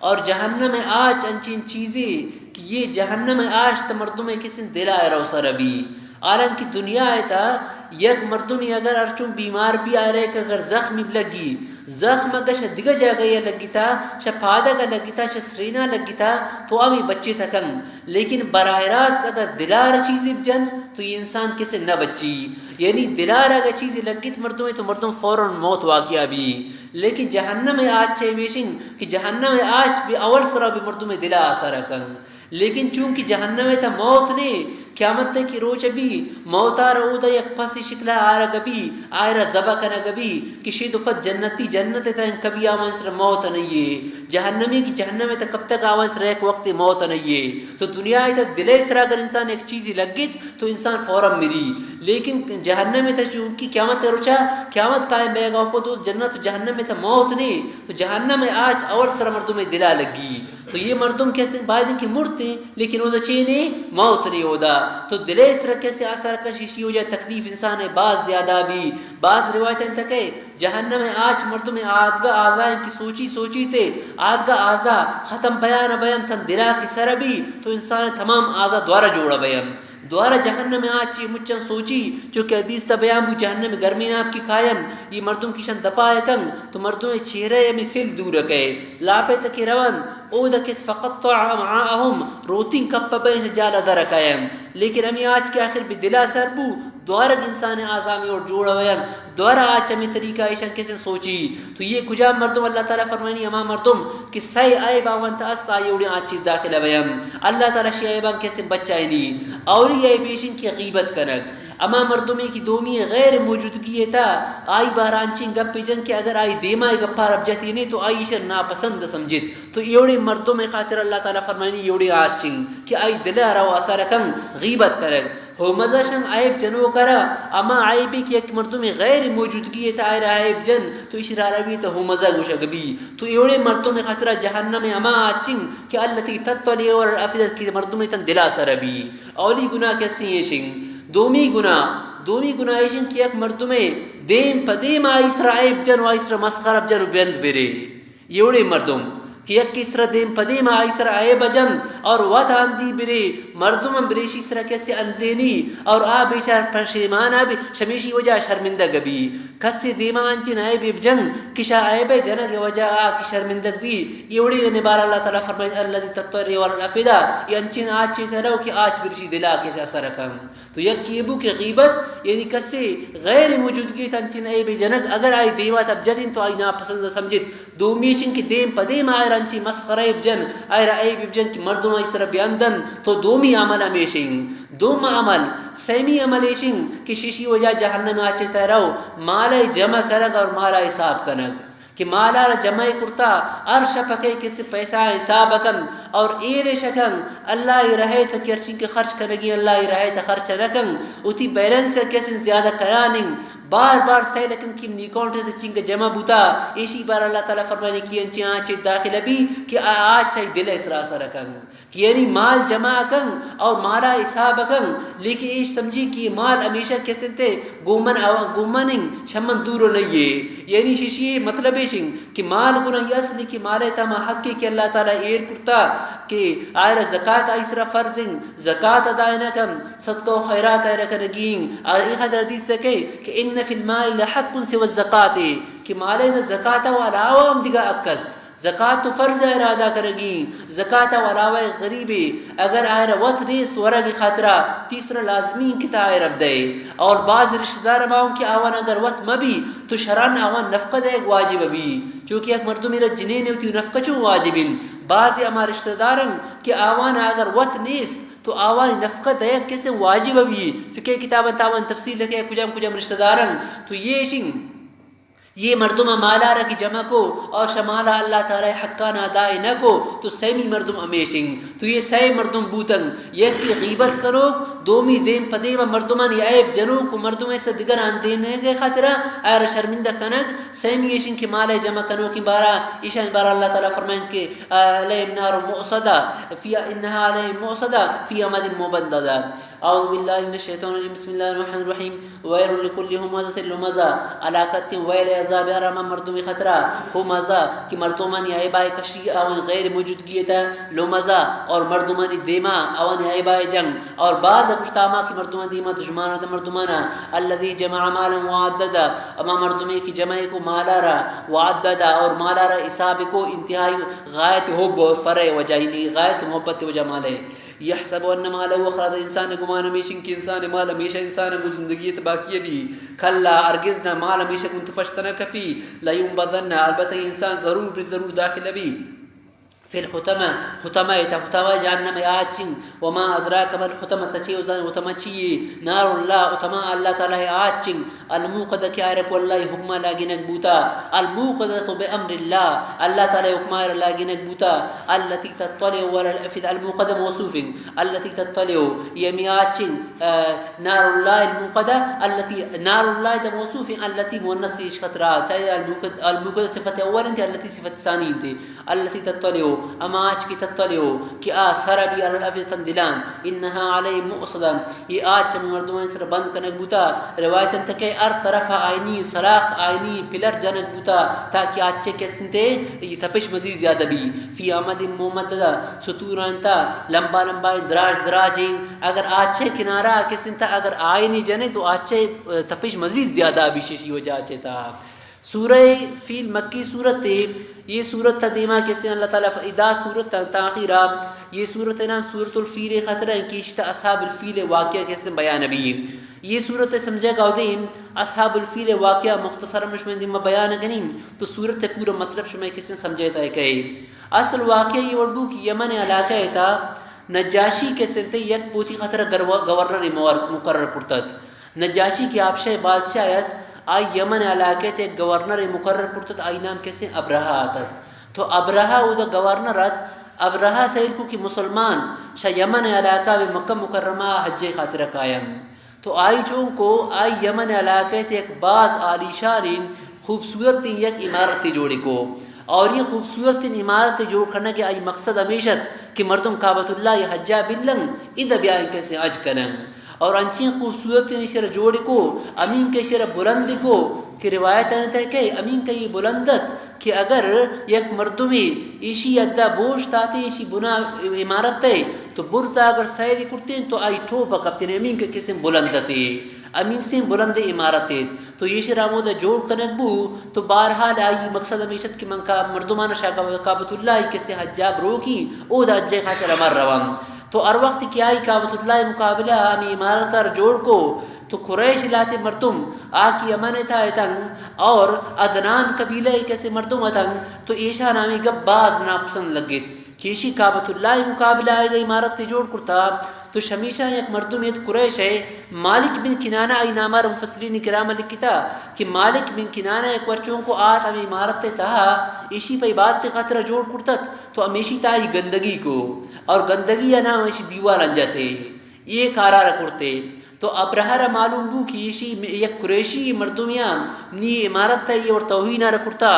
اور جہنم آچ انچین چیزے کہ یہ جہنم آش تہ مردم کسن دل ء رو سر بی۔ حالانکہ دنیا ء تہ یک مردمی اگر ہرچون بیمار بی، آئرا یک اگر زخمی لگی، زخم اگر شہ دگہ جاگہ ء لگتا، شہ پادگ ء لگتا، شہ سرینا لگتا، تو ہمے بچے تکن۔ لیکن براہ راست اگر دلار چیزی بجن، تو یہ انسان کسے نہ بچی۔ یعنی دلار اگر چیزی لگت مردم تو مردم فوراً موت واقعہ بی۔ لیکن جہنم آچ چہ ہمیشن کہ جہنم آچ بہ اول سرا بہ مردم دلا اثر کن۔ لیکن چونکہ جہنم ء تہ موت نے، قیامت ء کہ روچ بی، موتار اودا یک پسی شکل ء آرگ بی، آئرا ذبح کنگ بی، کہ شید و پد جنتی جنت ء تہ کبھی آوان سر موت نہیں ہے، جہنمی کہ جہنم ء تہ کب تک آوان سر ایک وقت موت نہیں ہے۔ تو دنیا ء تہ دل ء سر اگر انسان ایک چیزی لگت تو انسان فوراً مری، لیکن جہنم ء تہ چونکہ قیامت ء روچا قیامت قائم بیگا پد جنت و جہنم ء تہ موت نے، تو جہنم ء آچ اول سر مردم ء دلا لگی۔ تو یہ مردم کسے باید کہ مرتے، لیکن اودا چے نے؟ موت نے اودا۔ تو دلے سر کسے آثار کشی شی وجہ تکلیف انسان ہے باز زیادہ بھی۔ باز روایت انت کہ جہنم آچ مردم آدگا آزا کہ سوچی سوچی تے آدگا آزا ختم بیان بیان تن دلا کہ سر بھی تو انسان تمام آزا دوارا جوڑا بیان۔ دوارہ جہنم ءِ آچی مچاں سوچی، چو کہ حدیث ءَ بیان بو، جہنم ءِ گرمیں آپ کہ کاینت، اے مردم کہ ایشاں دپا ءَ کنت، تو مردم ءِ چہرہ ءِ ہمے سل دور ءَ کئیت، لاپ ءَ تکی رونت، اود ءَ کس فقطع امعاءهم، روتین کپ ءَ بئینت، جال ءَ در ءَ کاینت۔ لیکن ہمے آچ کہ آخر بہ دل ءَ سر بو، دوارگ انسان ءِ اعضا ہمے وڑ جوڑ ءَ بینت، دوارہ آچ ہمے طریقہ ایشاں کسیں سوچی۔ تو اے کجام مردم؟ اللہ تعالیٰ فرمائنی، ہما مردم کہ سئے عیب آوان تہ است، آئی اوڑیں آچی داخل ءَ بینت۔ اللہ تعالیٰ شی عیباں کسیں بچائینی۔ اولی عیب ایشیں کہ غیبت کنگ۔ ہما مردمے کہ دومی غیر موجودگی ءِ تہ آئی بارہ انچیں گپے جنت کہ اگر آئی دیما اے گپا رب جتینے تو آئی ایشاں ناپسند سمجھت۔ تو اے وڑیں مردم ءِ خاطر اللہ تعالیٰ فرمائنی، اے وڑیں آچیں کہ آئی دل ءَ رو اثر کنت غیبت کنگ۔ ہومزہ شنگ عیب جنوک ءَ را، ہما عیبے کہ یک مردمے غیر موجودگی ءِ تہ آئی را عیب جنت، تو ایشی را روی تہ ہومزہ گوشگ بی۔ تو اے وڑیں مردم ءِ خاطر ءَ جہنم ءِ ہما آچیں کہ التی تطلع علی الافئدہ، کہ مردم ءِ تاں دل ءَ سر بی۔ اولی گناہ کسیں ایشیں۔ دومی گناہ، دومی گناہ ایشیں کہ یک مردمے دیم پہ دیم آئی سرا عیب جنت و آئی سرا مسخرہ جنت و بند برے۔ اے وڑیں مردم کہ یکے سرا دیم پہ دیم آئی سرا عیب جنت اور وت ہندی برے، مردم ہم بریشی سرا کسے ہندینی اور آ بیچار پشیمان بی، شمیشی وجہ شرمندگ بی۔ کسے دیما انچیں عیبے بجنت کہ شہ عیب جنگ ءِ وجہ آ کہ شرمندگ بی۔ اے وڑیں نے بارہ اللہ تعالیٰ فرمائیت، التی تطلع علی الافئدہ، اے انچیں آچے تہ رو کہ آچ بریشی دل ءَ کسے اثر کنت۔ تو یکے بو کہ غیبت، یعنی کسے غیر موجودگی ءِ تہ انچیں عیبے جنگ، اگر آئی دیما تہ بجتیں تو آئی ناپسند سمجھت۔ دومی ایشیں کہ دیم پہ دیم آئی را انچیں مسخرہ بجنت، آئی را عیب بجنت کہ مردم آئی سرا بہ ہندنت، تو دومی عمل ہمیشیں۔ دوم عمل، سیمی عمل ایشیں کہ شیشی وجہ جہنم ءِ آچے تہ رو، مال ءِ جمع کنگ اور مال ءِ حساب کنگ۔ کہ مال ءَ را جمع کرتا، ہر شپ ءَ کئے کسے پیسہ ءِ حساب کنت اور ایر اش کنت، اللہ ءِ راہ ءِ تہ کہ ہرچی کہ خرچ کنگی، اللہ ءِ راہ ءِ تہ خرچ نہ کنت، وتی بیلنس ءَ کسے زیادہ کنان انت، بار بار سیل کنت کہ منی اکاؤنٹ ءَ تہ چنکہ جمع بوتا، ایشی بارہ اللہ تعالیٰ فرمائنی کہ انچیں آچے داخل بی کہ آ آچ آئی دل ءِ سرا اثر کنت۔ کہ یعنی مال جمع کنت اور مال ءِ حساب کنت، لیکن ایش سمجھی کہ اے مال ہمیشہ کسے تہ گوں من، گوں من انت، شہ من دور نہ ایں۔ یعنی شیشی مطلب ایشیں کہ مال گناہی اصلی کہ مال ءِ تہ ہما حقے کہ اللہ تعالیٰ ایر کرتا کہ آئی را زکات آئی سرا فرض انت، زکات ادا نہ کنت، صدقہ و خیرات آئی را کنگی انت۔ اور اے خاطر حدیث ءَ کئے کہ ان فی المال لحقا سوی الزکاۃ، کہ مال ءِ تہ زکات ءَ علاوہ ہم دگہ حق است۔ زکات تو فرض ءَ آئی را ادا کنگی، زکات ءَ علاوہ غریبے اگر آئی را وت نیست ورگ ءِ خاطرا، تیسرا لازمی انت کہ تہ آئی را بدئے۔ اور بعض رشتہ دار ہما ہوں کہ آوان اگر وت مہ بی تو شرعاً آوان نفقہ دئیگ واجب بی، چونکہ یک مردمے را جنین وتی نفقہ چون واجب انت۔ بعض ہما رشتہ دار انت کہ آوان اگر وت نیست تو آوانی نفقہ دئیگ کسے واجب بی۔ فقہ کتاباں تہ آوان تفصیل لکھے کجام کجام رشتہ دار انت۔ تو ایشیں اے مردم ءَ مال ءَ را کہ جمع کو اور شہ مال ءَ اللہ تعالیٰ ءِ حقاں ادا نہ کو، تو سیمی مردم ہمیش انت۔ تو اے سئے مردم بوتنت، یکے غیبت کنوک، دومی دیم پہ دیم ءَ مردمانی عیب جنوک و مردم ءِ سر دگراں دینگ ءِ خاطرا آئی را شرمندہ کنگ، سیمی ایش انت کہ مال ءِ جمع کنوکیں بارہ، ایشانی بارہ اللہ تعالیٰ فرمائنت کہ علیہم نار مؤصدہ، فی انہا علیہم مؤصدہ، فی عمد ممددہ۔ اعوذ باللہ من الشیطان الرجیم، بسم اللہ الرحمن الرحیم۔ ویل لکل ہمزۃ لمزہ، ہلاکتیں ویل عذاب ہر ہما مردمے خاطرا، ہمزہ کہ مردمانی عیبا کشی، آوانی غیر موجودگی ءِ تہ، لمزہ اور مردمانی دیما آوانی عیبا جنگ، اور باز گوشتا ہما کہ مردمانی دیما دژمن انت مردمانا، الذی جمع مالا وعددہ، ہما مردمے کہ جمع کو مالا را، وعددہ اور مالا را حساب کو انتہائی غایت حب اور فرح وجہ، یعنی غایت محبت وجہ مالے۔ یحسب ان مالہ اخلدہ، انسان ءِ گمان ہمیش انت کہ انسان ءِ مال ہمیشہ انسان ءَ گوں زندگی ءِ تہ باقی بی۔ کلا، ہرگز نہ، مال ہمیشہ گوں تو پشت نہ کپی۔ لینبذن، البتہ انسان ضرور بہ ضرور داخل بی۔ فی الحطمہ، حطمہ ءِ تہ، حطمہ جہنم ءِ آچ انت۔ وما ادراک ما الحطمہ، تہ چے زان حطمہ چی یے؟ نار اللہ، حطمہ اللہ تعالیٰ ءِ آچ انت۔ الموقدہ کہ آئی را کو اللہ ءِ حکما لاگینگ بوتا، الموقدۃ بامر اللہ، اللہ تعالیٰ ءِ حکما آئی را لاگینگ بوتا، التی تطلع علی الافئدہ، الموقدہ موصوف انت، التی تطلع، اے ہمے آچ انت، آ، نار اللہ الموقدہ، التی، نار اللہ ادا موصوف انت، التی مؤنث ایش خاطرا، چاہے الموقد-، الموقدہ صفت اول انت، التی صفت ثانی انت، التی تطلع، ہما آچ کہ تتلیو کہ آ سر بی علی الافئدة، دلان، انها علیہم مؤصدة، یہ آچ ہمے مردمانی سر بند کنگ بوتا۔ روایت انت کہ ہر طرف آئینی سلاخ، آئینی پلر جنگ بوتا، تاکہ آچے کسنتے یہ تپش مزید زیادہ بی۔ فی عمد ممددة، ستوران تا لمبا لمبا دراج دراجیں، اگر آچے کنارہ کسنتا اگر آئینی جنے تو آچے تپش مزید زیادہ بی، ششی وجہ آچے تا۔ سورہ فیل مکی سورت ہے۔ یہ سورت تا دیما کسے اللہ تعالیٰ ف-، ادا سورت تا، تا آخرا، یہ سورت نام سورت الفیل خاطر ہے کہ اشتا اصحاب الفیل واقعہ کسے بیان بھی۔ یہ سورت سمجھے گا دیم اصحاب الفیل واقعہ مختصر مشمن دیما بیان کنیم تو سورت پورا مطلب شما کسے سمجھے تا کہے۔ اصل واقعہ یہ وردو کہ یمن علاقہ تا نجاشی کسے تے یک پوتی خاطر گرو-، گورنر مور-، مقرر کرتت۔ نجاشی کہ حبشہ بادشاہ ات، آئی یمن علاقہ تے گورنر مقرر کرتت، آئی نام کسے ابرہہ آتت۔ تو ابرہہ اودا گورنر ات، ابرہہ سیل کو کہ مسلمان شہ یمن علاقہ و مکہ مکرمہ حج خاطر کاین۔ تو آئی چون کو، آئی یمن علاقہ تے یک باز عالیشانین خوبصورتین یک عمارت جوڑی کو۔ اور یہ خوبصورتین عمارت جوڑ کرنے کے آئی مقصد ہمیش ات کہ مردم کعبۃ اللہ حجا بلن، ادا بیائیں کسے حج کنن۔ اور انچیں خوبصورتیں ایشرا جوڑ کو، امین کہ ایشرا بلند کو، کہ روایت انت کہ امین کہ یہ بلند ات کہ اگر یک مردمے ایشی ادا بوش تاتے ایشی بنا عمارت ہے تو برزا اگر سیری کرتیں تو آئی ٹوپ کپتیں، امین کہ کسیں بلند تے، امین سیں بلند عمارت ہے۔ تو ایشرا ہمودا جوڑ کنگ بو، تو بہرحال آئی مقصد ہمیش ات کہ من کا-، مردمان شاہ کعبۃ اللہ کسیں حجا بروکی، او دا حج خاطر امر روان۔ تو ہر وقت کہ آئی کعبۃ اللہ مقابلہ ہمیں عمارت ار جوڑ کو، تو قریش علاقے مردم آ کہ یمن تا اتن اور عدنان قبیلہ کسے مردم اتن، تو ایشان ہمیں گپ باز ناپسند لگت کہ ایشی کعبۃ اللہ مقابلہ آئی دا عمارت جوڑ کرتا۔ تو شمیشا یک مردم ایت قریش ہے، مالک بن کنانہ آئی نامار مفسرین کرام لکھتا کہ مالک بن کنانہ یک ورچوں کو آت ہمیں عمارت تہا ایشی پہ عبادت خاطر جوڑ کرتت۔ تو ہمیشی تا ای گندگی کو اور گندگی ء نام ایشی دیوال انجتے، یہ کارا را کرتے۔ تو ابرہہ را معلوم بو کہ ایشی م-، یک قریشی مردمیا نی عمارت تا یہ اور توہین را کرتا۔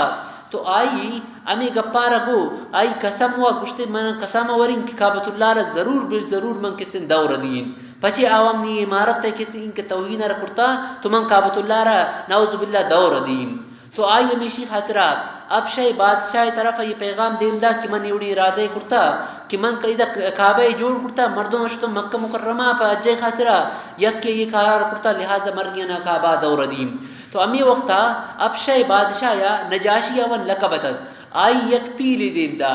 تو آئی ہمیں گپا را گو، آئی قسم و گشتے من قسم ورین کہ کعبۃ اللہ را ضرور بل ضرور من کسن دور دین۔ پچے آوام نی عمارت تا کسن انکہ توہین را کرتا تو من کعبۃ اللہ را نعوذ باللہ دور دین۔ تو آئی ہمیشی خاطرا حبشہ بادشاہ طرف یہ پیغام دیم دا کہ من ایوڑی ارادہ کرتا کہ من قیدہ کعبہ جوڑ کرتا، مردم شتو مکہ مکرمہ پہ حج خاطرا یک یہ قرار کرتا، لہذا مرگینا کعبہ دور دیم۔ تو ہمیں وقتا حبشہ بادشاہ یا نجاشی اون لقب اتت، آئی یک پیلی دیم دا،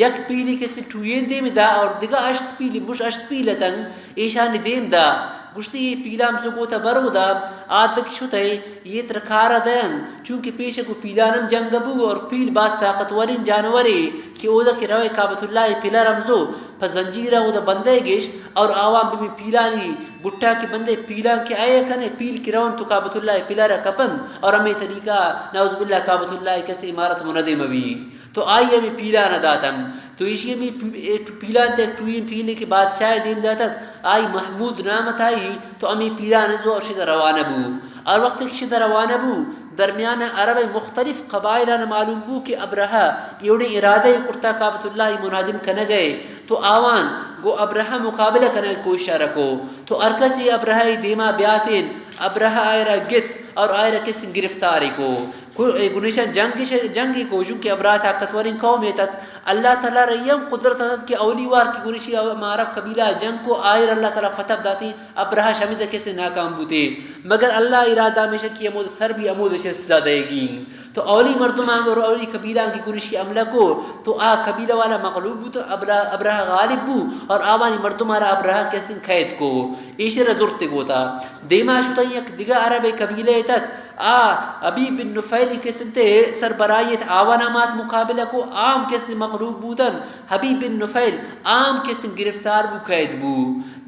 یک پیلی کسی ٹوئین دیم دا اور دگہ اشت پیلی، مش اشت پیل اتن، ایشانی دیم دا، گوشتی، یہ پیلام زو گوتا برو دا، آ دک شتے، یہ تر کارا دین، چونکہ پیش کو پیلانم جنگ بو اور پیل باز طاقتورین جانورے کہ اودا کہ روے کعبۃ اللہ پلر ہم زو، پہ زنجیرہ اودا بندے گیش اور آوان بمی پیلانی گٹا کہ بندے پیلان کہ آئے کنے، پیل کہ رون تو کعبۃ اللہ پلر کپن اور ہمیں طریقہ نعوذ باللہ کعبۃ اللہ کسی عمارت مندے مبی۔ تو آئی ہمیں پیلان داتن۔ تو ایشی ہمیں پی-، اے ٹو-، پیلان تے ٹوئیں پیلے کہ بادشاہ دیم داتت، آئی محمود نام ات آئی، تو ہمیں پیلان زو اور شد روانہ بو۔ اور وقت کہ شد روانہ بو، درمیان عرب مختلف قبائلان معلوم بو کہ ابرہہ ایوڑیں ارادہ کرتا کعبۃ اللہ منادم کنگئے، تو آوان گو ابرہہ مقابلہ کنگ کوشش رکو۔ تو ہر کسی ابرہہ دیما بیاتین، ابرہہ آئرا گت اور آئرا کس گرفتاری کو۔ کو-، اے گنشان جنگ ش-، جنگی کو، چونکہ ابرہہ طاقتوریں قوم اتت۔ اللہ تعالی را یہ ہم قدرت اتت کہ اولی وار کی گنشی او-، عرب قبیلہ جنگ کو آئر اللہ تعالی فتح داتی، ابرہہ شمید کسے ناکام بوتے۔ مگر اللہ ارادہ ہمیشہ کہ ہمود سر بھی ہمود سزا دے گی۔ تو اولی مردم آن اور اولی قبیلہ آن کی گنشی حملہ کو، تو آ قبیلہ والا مغلوب بو، تو ابرہہ، ابرہہ غالب بو، اور آوانی مردم آرا ابرہہ کسے قید کو۔ ایشرا زرتے گوتا۔ دیما شتا یک دگہ عرب قبیلہ اتت، آ حبیب بن نفیل کسنتے سربراہی ات، آوانا مات مقابلہ کو، آم کسے مغلوب بوتن، حبیب بن نفیل آم کسے گرفتار بو، قید بو۔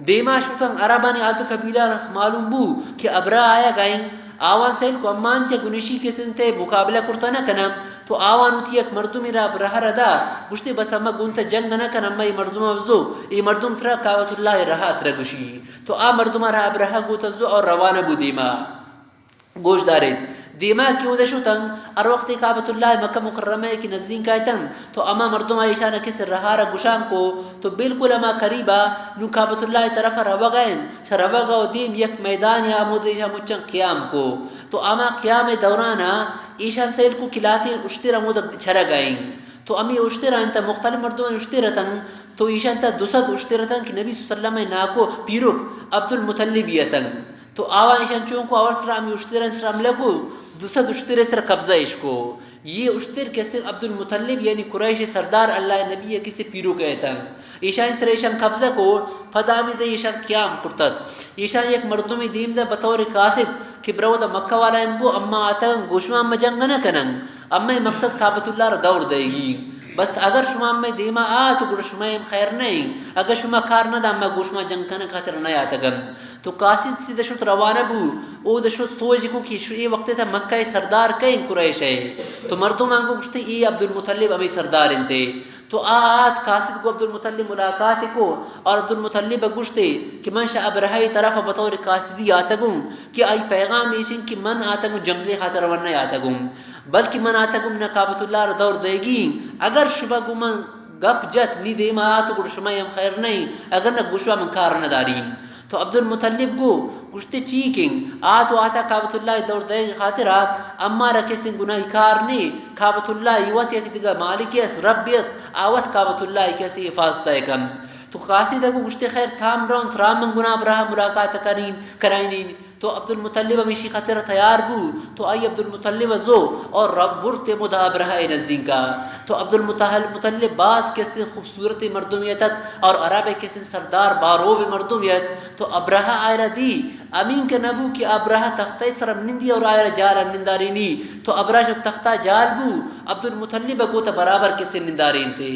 دیما شتن عربانی عد قبیلہ معلوم بو کہ ابرہہ آیا گائیں، آوان سیل کو امان چہ گنشی کسنتے مقابلہ کرتا نہ کنن، تو آوان وتی یک مردمی را ابرہہ را دا، گوشتے بس اما گون تا جنگ نہ کن، اما اے مردم ابزو، اے مردم ترا کعبۃ اللہ رہا ترا گوشی۔ تو آ مردم را ابرہہ گوت ازو اور روانہ بو دیما۔ گوش داریت، دیما کہ اودا شتن، ہر وقت کعبۃ اللہ مکہ مکرمہ کہ نزدیک آیتن، تو ہما مردم ایشان کس رہارا گشان کو، تو بالکل ہما قریبا نو کعبۃ اللہ طرف روگا ہیں، شا روگا و دیم یک میدان یا ہمود ایشان مچن قیام کو۔ تو ہما قیام دورانا ایشان سیل کو کہ لاتیں اشتر ہمود چرگا ہیں۔ تو ہمیں اشتر انت، مختلف مردم اشتر اتن، تو ایشان تا دو صد اشتر اتن کہ نبی صلی اللہ علیہ وسلم ناکو پیروک عبد المطلب اتن۔ تو آوان ایشان چون کو اور سرا ہمیں اشتران سرا حملہ کو، دو صد اشتر سر قبضہ اش کو۔ یہ اشتر کسے عبد المطلب یعنی قریش سردار اللہ نبی کسے پیروک اتن۔ ایشان سر ایشان قبضہ کو، پدا ہمیں دے ایشان قیام کرتت۔ ایشان یک مردمی دیم دا بطور قاصد کہ برو دا مکہ والا ہم گو اما آتگن گوشما اما جنگ نہ کنن، اما مقصد کعبۃ اللہ را دور دئیگی۔ بس اگر شما اما دیما آت گڑا شما ہم خیر نہیں، اگر شما کار نہ دا اما گوشما جنگ کنن خاطر نہ آتگن۔ تو قاصد سیدھا شت روانہ بو، او دا شت سوج کو کہ شو اے وقت تا مکہ سردار کئیں قریش ہے۔ تو مردم آنگو گشتے اے عبد المطلب ہمیں سردار انتے۔ تو آ آت قاصد گو عبدالمطلب ملاقات کو اور عبدالمطلب گوشتے کہ من شہ ابرہہ طرف بطور قاصدی آتگوں کہ آئی پیغام ایشن کہ من آتگوں جنگے خاطر ورنہ آتگوں، بلکہ من آتگوں نہ کعبۃ اللہ را دور دیگی۔ اگر شما گو من گپ جت نی دیما آتو گڑ شما ہم خیر نہیں، اگر نہ گوشوا من کار نہ داریم۔ تو عبدالمطلب گو گوشتے ٹھیک ہیں، آ تو آتا کعبۃ اللہ دور دئیگ خاطرا، اما را کسیں گناہی کار نے، کعبۃ اللہ ای وت یک دگہ مالک اس، رب اس، آ وت کعبۃ اللہ کسیں حفاظت کن۔ تو قاصد گو گوشتے خیر تام رون، ترا من گنا ابرہہ ملاقات کنین، کرائنین۔ تو عبدالمطلب ہمیشی خاطر تیار بو، تو آئی عبدالمطلب زو اور رب برتے مدا ابرہہ نزدیکا۔ تو عبدالمطلب باز کسیں خوبصورت مردم یتت اور عرب کسیں سردار باروب مردم یت۔ تو ابرہہ آئرا دی، امین کہ نبو کہ ابرہہ تختہ سرم نندی اور آئرا جال نندارینی۔ تو ابرہہ جو تختہ جال بو، عبدالمطلب گوتا برابر کسیں نندارینتے۔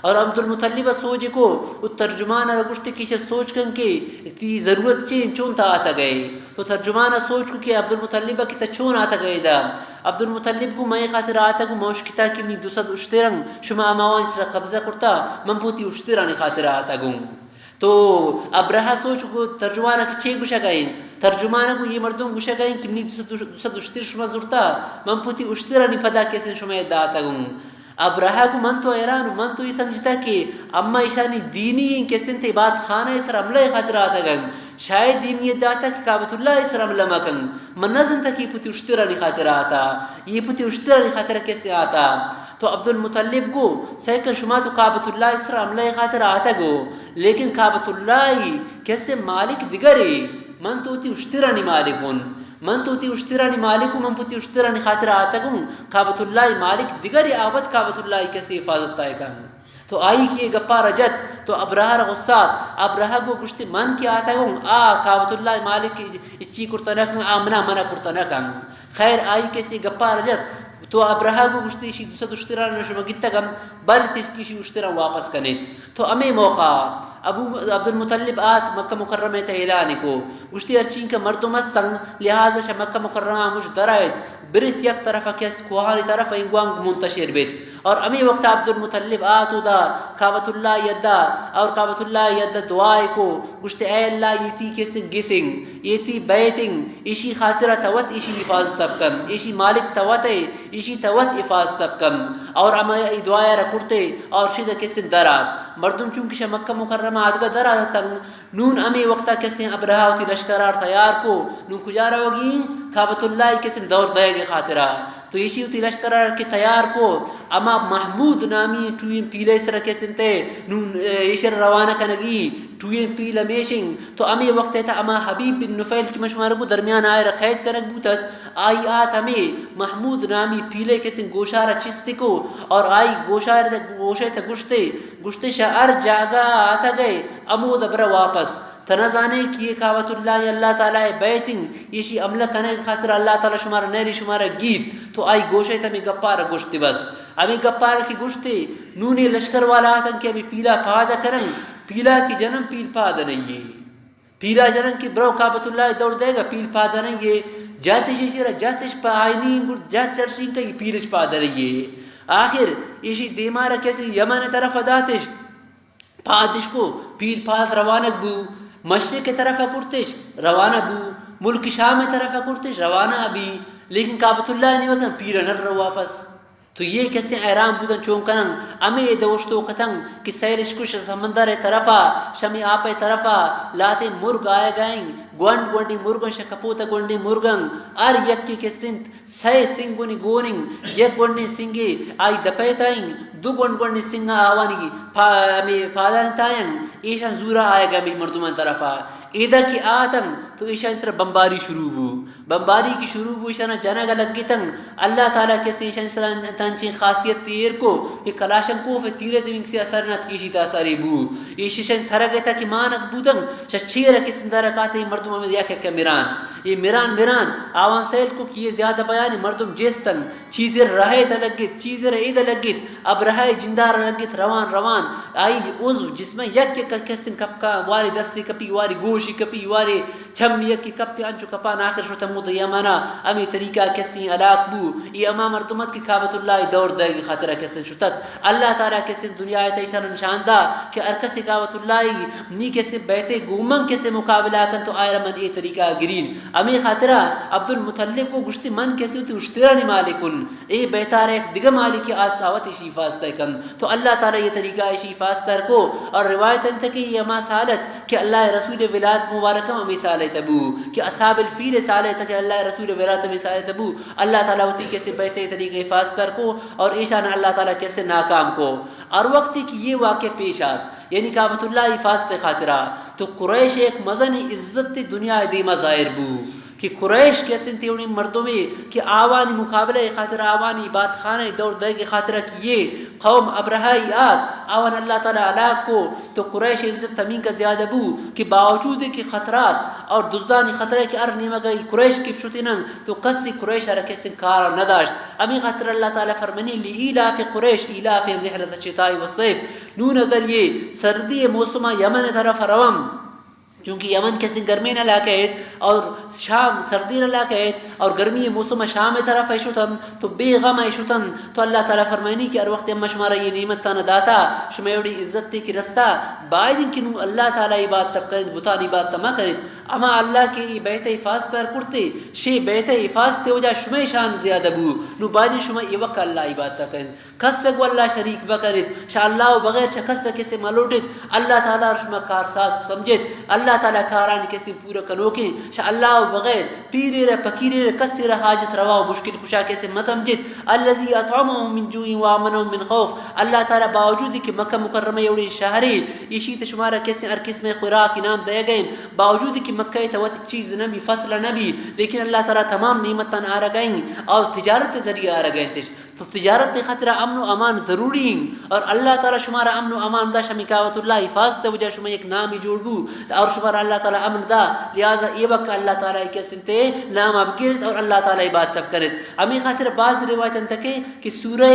اور عبدالمطلب سوج کو، او ترجمان را گوشتے کہ شر سوچ کن کہ تی ضرورت چے، چون تا آتا گئے۔ تو ترجمان سوچ کو کہ عبدالمطلب کہ تا چون آتا گئے دا۔ عبدالمطلب کو مئے خاطر آتا گو موش کتا کہ منی دو صد اشترن، شما اماوان سرا قبضہ کرتا، من پوتی اشترانی خاطر آتا گوں۔ تو ابرہہ سوچ کو ترجمان کہ چے گوشگا ایں؟ ترجمان کو یہ مردم گوشگا ایں کہ منی دو صد، دو صد اشتر شما زرتا، من پوتی اشترانی پدا کسیں شما داتا گوں۔ ابرہہ گو من تو حیران، من تو یہ سمجھتا کہ اما ایشانی دینی کسیں تے عبادت خانہ سر حملہ خاطر آتا گن۔ شاید دینی داتا کہ کعبۃ اللہ سر حملہ مکن۔ من نہ زنتا کہ یہ پوتی اشترانی خاطر آتا، یہ پوتی اشترانی خاطر کسے آتا۔ تو عبدالمطلب گو، سیکن شما تو کعبۃ اللہ سر حملہ خاطر آتا گو، لیکن کعبۃ اللہ کسے مالک دگرے، من تو تی اشترانی مالک ہوں۔ من تو تی اشترانی مالک ہوں، من پو تی اشترانی خاطر آتگوں۔ کعبۃ اللہ مالک دگرے، آ وت کعبۃ اللہ کسے حفاظت تا کن۔ تو آئی کہ گپا را جت، تو ابرہہ را غصہ ات۔ ابرہہ گو گوشتی، من کہ آتگوں، آ کعبۃ اللہ مالک اچی کرتا نہ کن، آ منا منع کرتا نہ کن۔ خیر، آئی کسے گپا را جت، تو ابرہہ گو گوشتی، شی دو صد اشتران شما گتگم، بل تشکی شی اشتران واپس کنے۔ تو ہمے موقع ابو عبدالمطلب آت مکہ مکرمہ تہ اعلان کو، گوشتی، ہرچین کہ مردم ہستن، لہذا شہ مکہ مکرمہ مش درائیت، برت یک طرف کس کوہانی طرف انگوان منتشر بیت۔ اور ہمے وقت عبدالمطلب آت اودا کعبۃ اللہ یدا، اور کعبۃ اللہ یدا دعائے کو، گوشتی، اے اللہ، یہ تی کسن گسن، یہ تی بیتن، ایشی خاطرہ توت ایشی حفاظت کن، ایشی مالک توت ہے، ایشی توت حفاظت کن۔ اور ہمے دعائے را کرتے، اور شد کسن درات۔ مردم چونکہ شہ مکہ مکرمہ آدگہ دراتن، نون ہمے وقتا کسیں ابرہہ وتی لشکرار تیار کو، نون کجا روگی؟ کعبۃ اللہ کسیں دور دئیگ خاطرا۔ تو ایشی وتی لشکرار کہ تیار کو، ہما محمود نامی ٹوئیں پیلے سر کسیں تے، نون، اے، ایشر روانہ کنگی، ٹوئیں پیل ہمیشیں۔ تو ہمے وقت تا ہما حبیب بن نفیل کہ من شمارا گو درمیان آئرا قید کنگ بوتت، آئی آت ہمے محمود نامی پیلے کسیں گوشارا چست کو، اور آئی گوشار، گوشے تا گوشتے، گوشتے، شہ ہر جاگہ آتگئے، ہمود برا واپس۔ تنا زانے کہ یہ کعبۃ اللہ، اللہ تعالی بیتن، ایشی حملہ کنگ خاطر اللہ تعالی شمارا نہری، شمارا گیت۔ تو آئی گوشے تا ہمے گپار گوشتے بس۔ ہمے گپار کہ گوشتے، نون یہ لشکر والا آتن کہ ہمے پیلا پاد کنن، پیلا کی جنن، پیل پاد نہیں۔ پیلا جنن کہ برو کعبۃ اللہ دور دئیگا، پیل پاد نہیں۔ جاتش ایشی را، جاتش پہ آئینی گڑ جات چرشین کا، یہ پیلش پاد نہیں۔ آخر ایشی دیمارا کسے یمن طرف داتش، پادش کو، پیل پاد روانگ بو، مشرق طرف کرتش، روانہ بو، ملک شام طرف کرتش، روانہ بی۔ لیکن کعبۃ اللہ نیمگا پیرا نہ رو واپس۔ تو یہ کسے حیران بوتن چون کنن، ہمے ادا اوشتو کتن کہ سیل اشکش سمندر طرفا، شمی آپ طرفا، لاتے مرگ آئے گائیں، گونڈ گونڈی مرگن شکپوت گونڈی مرگن، ہر یکی کسنت سئے سنگونی گونیں، یک گونڈیں سنگے آئی دپیتائیں، دو گونڈ گونڈیں سنگا آوانی پا-، ہمے پادان تائیں، ایشان زورا آئے گا ہمے مردمان طرفا۔ ایدا کہ آتن تو ایشان سر بمباری شروع بو۔ بمباری کی شروع بو، ایشانا جنگ لگتن۔ اللہ تعالی کسے ایشان سر تنچیں خاصیت ایر کو کہ کلاشنکوف تیرے دوین کسی اثر نہ اتک، ایشی تا اثرے بو۔ ایشی ایشان سرگ تا کہ مانک بوتن، شش چیر کسن درکاتے مردم ہمیں یک یک مران۔ یہ مران مران آوان سیل کو کہ یہ زیادہ بیانی مردم جستن۔ چیزے رہے تا لگت، چیزے رہے دا لگت، اب رہے جندار لگت، روان روان۔ آئی عضو جسم یک یک کسن کپکا، واری دستی کپی، واری گوشی کپی، واری چم یکی کپتی، انچو کپان آخر شتن مود یمنا۔ ہمیں طریقہ کسیں ہلاک بو۔ ای اما مردم ات کہ کعبۃ اللہ دور دے خاطرہ کسن شتت۔ اللہ تعالی کسے دنیا ء تہ ایشاں نشان دا کہ ہر کسے کعبۃ اللہ ء نی کسے بیت ء گومن کسے مقابلہ کن تو آئرا من اے طریقہ ء گرین۔ ہمے خاطرا عبدالمطلب کو گشتی من کسے وتی اشترانی مالک ان، اے بیت ء را یک دگہ مالک ء آس آوت ایشی حفاظت ء کن۔ تو اللہ تعالی یہ طریقہ ایشی حفاظت ء کو۔ اور روایت انت کہ یہ ہما سال ات کہ اللہ ء رسول ء ولایت مبارک ہم ہمے سال ء تبو کہ اصحاب الفیل ء سال ء تک اللہ ء رسول ء ولایت ہمے سال ء تبو۔ اللہ تعالی وتی کسے بیت ء طریقہ حفاظت ء کو۔ اور ایشان اللہ تعالی کسے ناکام کو۔ ہر وقت کہ یہ واقعہ پیش آت، یعنی کعبۃ اللہ حفاظت خاطرہ، تو قریش ایک مزنی عزت دنیا دیما ظاہر بو کہ قریش کسے تیونی مردمے کہ آوانی مقابلہ خاطر، آوانی عبادت خانہ دور دے کے خاطرہ کہ یہ قوم ابرہائی آت، آوان اللہ تعالی ہلاک کو۔ تو قریش عزت ہمینکا زیادہ بو کہ باوجود کہ خطرات اور دزانی خطرہ کہ ہر نیمگا قریش کی شتینن، تو کسی قریش را کسی کار نہ داشت۔ ہمیں خاطر اللہ تعالی فرمانی، لإيلاف قريش إيلافهم رحلة الشتاء والصيف۔ نون اگر یہ سردی موسم یمن طرف روم، چونکہ یمن کسی گرمین علاقہ ہے اور شام سردین علاقہ ہے اور گرمی موسم شام طرف ہے شتن، تو بے غم ہے شتن۔ تو اللہ تعالی فرمانی کہ ہر وقت اما شمارا یہ نعمت تانا داتا، شما ایوڑی عزت تے کہ رستا، باید کہ نو اللہ تعالی عبادت کنید، بتانی عبادت مہ کنید۔ اما اللہ کہ ای بیت حفاظت ء کرتے، شے بیت حفاظت وجہ شمے شان زیادہ بو۔ نو باید شما ای وقت اللہ عبادت کنید۔ کس گو اللہ شریک بکنید۔ شا اللہ و بغیر شا کس کسے ملوٹید۔ اللہ تعالی شما کارساز سمجھید۔ اللہ تعالی کارانی کسے پورا کنوکیں۔ شا اللہ و بغیر پیرے را، پکیرے را، کسے را حاجت روا و مشکل کشا کسے مسمجھید۔ الذي أطعمهم من جوع وآمنهم من خوف۔ اللہ تعالی باوجود کہ مکہ مکرمہ یوڑی شہری، ایشی تے شمارا کسے ہر قسم خوراک انعام دے گئے، باوجود کہ مکہ ء تہ وت چیز نہ بی، فصل نہ بی، لیکن اللہ تعالی تمام نعمتان آرگائیں اور تجارت ذریعہ آرگائیں تش۔ تو تجارت خاطر امن و امان ضروری ہیں اور اللہ تعالی شمارا امن و امان دا، شمی کعبۃ اللہ حفاظت وجہ شما یک نامی جوڑ بو اور شمارا اللہ تعالی امن دا، لہذا اے وقت اللہ تعالی کے سنتے نام اب گرت اور اللہ تعالی عبادت اب کرت۔ ہمیں خاطر بعض روایت انت کہ، کہ سورہ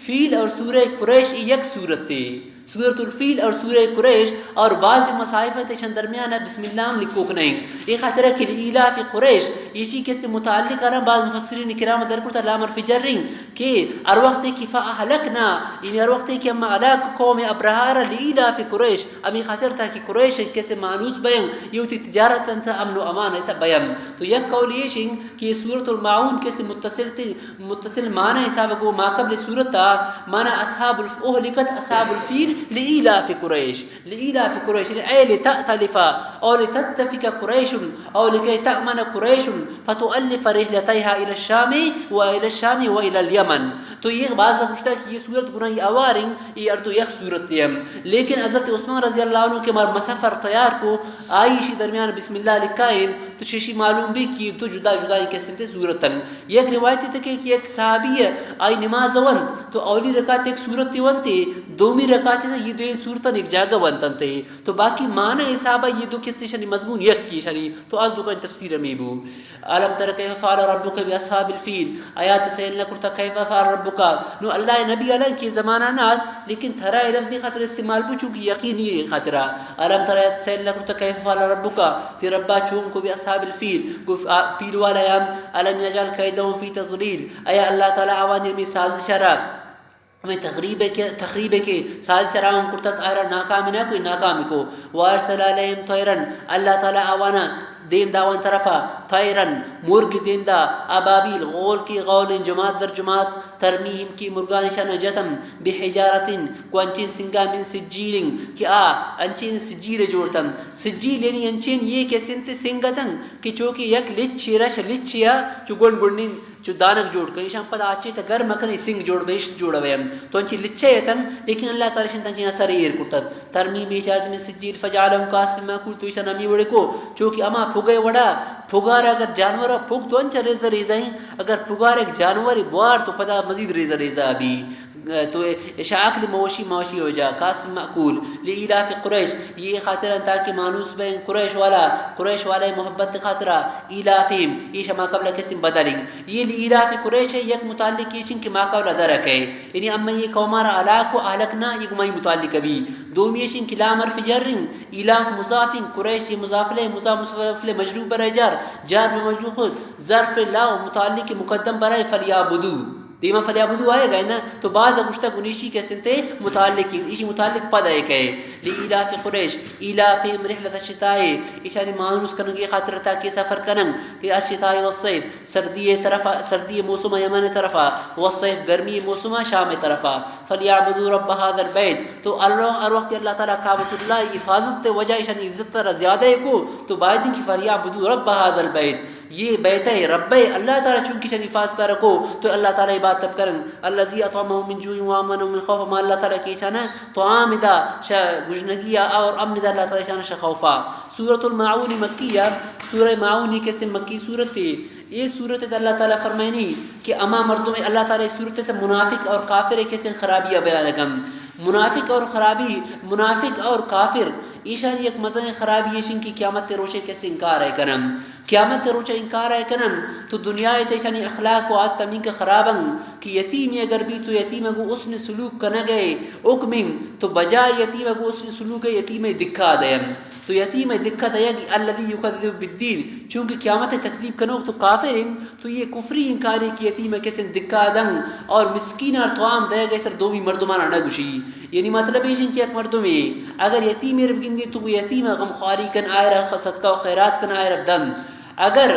فیل اور سورہ قریش یہ یک سورت ہے۔ سورۃ الفیل اور سورہ قریش اور بعض مصاحف تے شان درمیان بسم اللہ ہم لکھوک نہیں۔ یہ خاطر کہ لإيلاف قريش، ایشی کسے متعلق ہے، بعض مفسرین کرام در کرتا لام حرف جر رہی کہ ہر وقت کہ فأهلكنا، یعنی ہر وقت کہ اما ہلاک قوم ابرہا را لإيلاف قريش، ہمیں خاطر تھا کہ قریش کسے مانوس بین، یہ وتی تجارت انت امن و امان ایتا بین۔ تو یک قول یہ شنگ کہ یہ سورۃ الماعون کسے متصل تے متصل معنی حساب کو ما قبل سورت تا معنی اصحاب الف-، اهلكت أصحاب الفيل لإيلاف قريش، لإيلاف قريش، أي لتأتلف أو لتتفق قريش أو لكي تأمن قريش فتؤلف رحلتيها إلى الشام وإلى الشام وإلى اليمن۔ تو یہ بعض گوشتا کہ یہ سورت گناہی اواریں، یہ اردو یک سورت ہم۔ لیکن حضرت عثمان رضی اللہ عنہ کہ مار مسافر تیار کو، آئی شی درمیان بسم اللہ لکھائیں، تو چشی معلوم بھی کہ دو جدا جدا قسم تے سورتن۔ یک روایت تک کہ یک صحابی ہے، آئی نماز ونت، تو اولی رکعت یک سورت ونتے، دومی رکعت یہ دوئیں سورتن ایک جاگہ ونتنتے۔ تو باقی معنی حساب یہ دو قصے شنی مضمون یک کی شنی، تو آز دو کا تفسیر میں بو۔ ألم تر كيف فعل ربك بأصحاب الفيل؟ آیا تو سیل نہ کرتا کیف فعل ربک؟ نو اللہ نبی علیہ کے زمانہ نہ، لیکن ترا اے لفظ خاطر استعمال بو چونکہ یقینی خاطرہ۔ ألم تر، آیا تو سیل نہ کرتا کیف فعل ربک؟ تی ربا چون کو بأصحاب الفیل، گو آ، پیل والا یام، ألم يجعل كيدهم في تضليل؟ آیا اللہ تعالی آوانی ہمیں سازش را ہمیں تخریب کے، تخریب کے سازش را ہم کرتا آئرا ناکام نہ کوئی ناکام کو۔ وأرسل عليهم طيرا، اللہ تعالی آوانا دیم داوان طرفا، طیرا، مرگ دیم دا، ابابیل، غول کی غول، جماعت در جماعت، ترمیہم کی مرگان شان جتم، بحجارتن، کو انچین سنگا من سجیلن، کہ آ انچین سجیل جوڑ تن۔ سجیل یعنی انچین یہ کہ سنت سنگتن، کہ چوکہ یک لچی رش لچیا چو گنڈ گنڈین چو دانگ جوڑ کن، ایشان پدا آچے تا گرم کنے سنگ جوڑ بے، اشت جوڑ بے۔ تو انچی لچے اتن، لیکن اللہ تعالی شان تنچی اثر ایر کرتن۔ ترمیہم بحجارة من سجیل فجعلهم كعصف مأكول، تو ایشان ہمی وڑے کو، چوکہ ہما پھگے وڑا، پھگار اگر جانور پھگ تو انچا ریزہ ریزہ ہیں، اگر پھگار ایک جانور بوار تو پدا مزید ریزہ ریزہ بی۔ تو اشا اکل موشی، موشی ہو جا، كعصف مأكول۔ لإيلاف قريش، یہ خاطر تاکہ مانوس بین قریش والا، قریش والے محبت خاطرہ، إيلافهم، یہ شما قبل کسیم بدلیں۔ یہ لإيلاف قريش ہے، یک متعلق یہ چن کہ ما قبل درک ہے۔ یعنی اما یہ قومارا ہلاک و اہلکنا، یہ گمائی متعلق بی۔ دومی ایشن کہ لام حرف جرن، إيلاف مضافن، قریش یہ مضاف لے، مضاف مضاف لے مجرور برای جار، جار بہ مجرور خود، ظرف لا و متعلق مقدم برای فلیعبدوا۔ دیما فلیعبدوا آئے گا نا، تو باز گشتہ گنیشی کہ سنتے متعلق ہیں، ایشی متعلق پد ہے کہ لإيلاف قريش إيلافهم رحلة الشتاء، ایشانی مانوس کنگی خاطر تاکہ سفر کنن کہ الشتاء والصيف، سردی طرف، سردی موسم یمن طرفا، والصيف گرمی موسم شام طرفا۔ فليعبدوا رب هذا البيت، تو اللہ ہر وقت اللہ تعالی کعبۃ اللہ حفاظت تے وجہ ایشانی عزت را زیادہ کو، تو باید کہ فليعبدوا رب هذا البيت، یہ بیت ہے رب ہے اللہ تعالی چونکہ ایشانی حفاظت رکو تو اللہ تعالی عبادت کرن۔ الذي أطعمهم من جوع وآمنهم من خوف، ما اللہ تعالی کہ ایشانا طعام دا شہ گژنگی اور امن دا اللہ تعالی ایشانا شہ خوفا۔ سورۃ الماعون مکیہ، سورہ ماعون یہ کسے مکی سورت ہے۔ یہ سورت ہے اللہ تعالی فرمائنی کہ اما مردم اللہ تعالی سورت ہے منافق اور کافر کسے خرابی بیان کن۔ منافق اور خرابی، منافق اور کافر ایشانی یک مزن خرابی ایشن کہ قیامت روشے کسے انکار ہے کنن۔ قیامت روچ انکار ء کنن تو دنیا ء تہ ایشانی اخلاق و عادت ہمینکہ خراب انت کہ یتیمے اگر بی تو یتیم ء گوں حسن سلوک کنگ ء حکم انت تو بجائے یتیم ء گوں حسن سلوک ء یتیم ء دکا دئین تو یتیم ء دکا دئیگ۔ الذي يكذب بالدين، چونکہ قیامت ء تکذیب کنوک تو کافر انت تو یہ کفری انکاری کہ یتیم ء کسن دکا دنگ اور مسکین ء طعام دئیگ ء سر دومی مردمانا نہ گوشی۔ یعنی مطلب ایش انت کہ یک مردمے اگر یتیمے را بگندی تو گوں یتیم ء غمخواری کن، آئرا خ-، صدقہ و خیرات کن، آئرا دن۔ اگر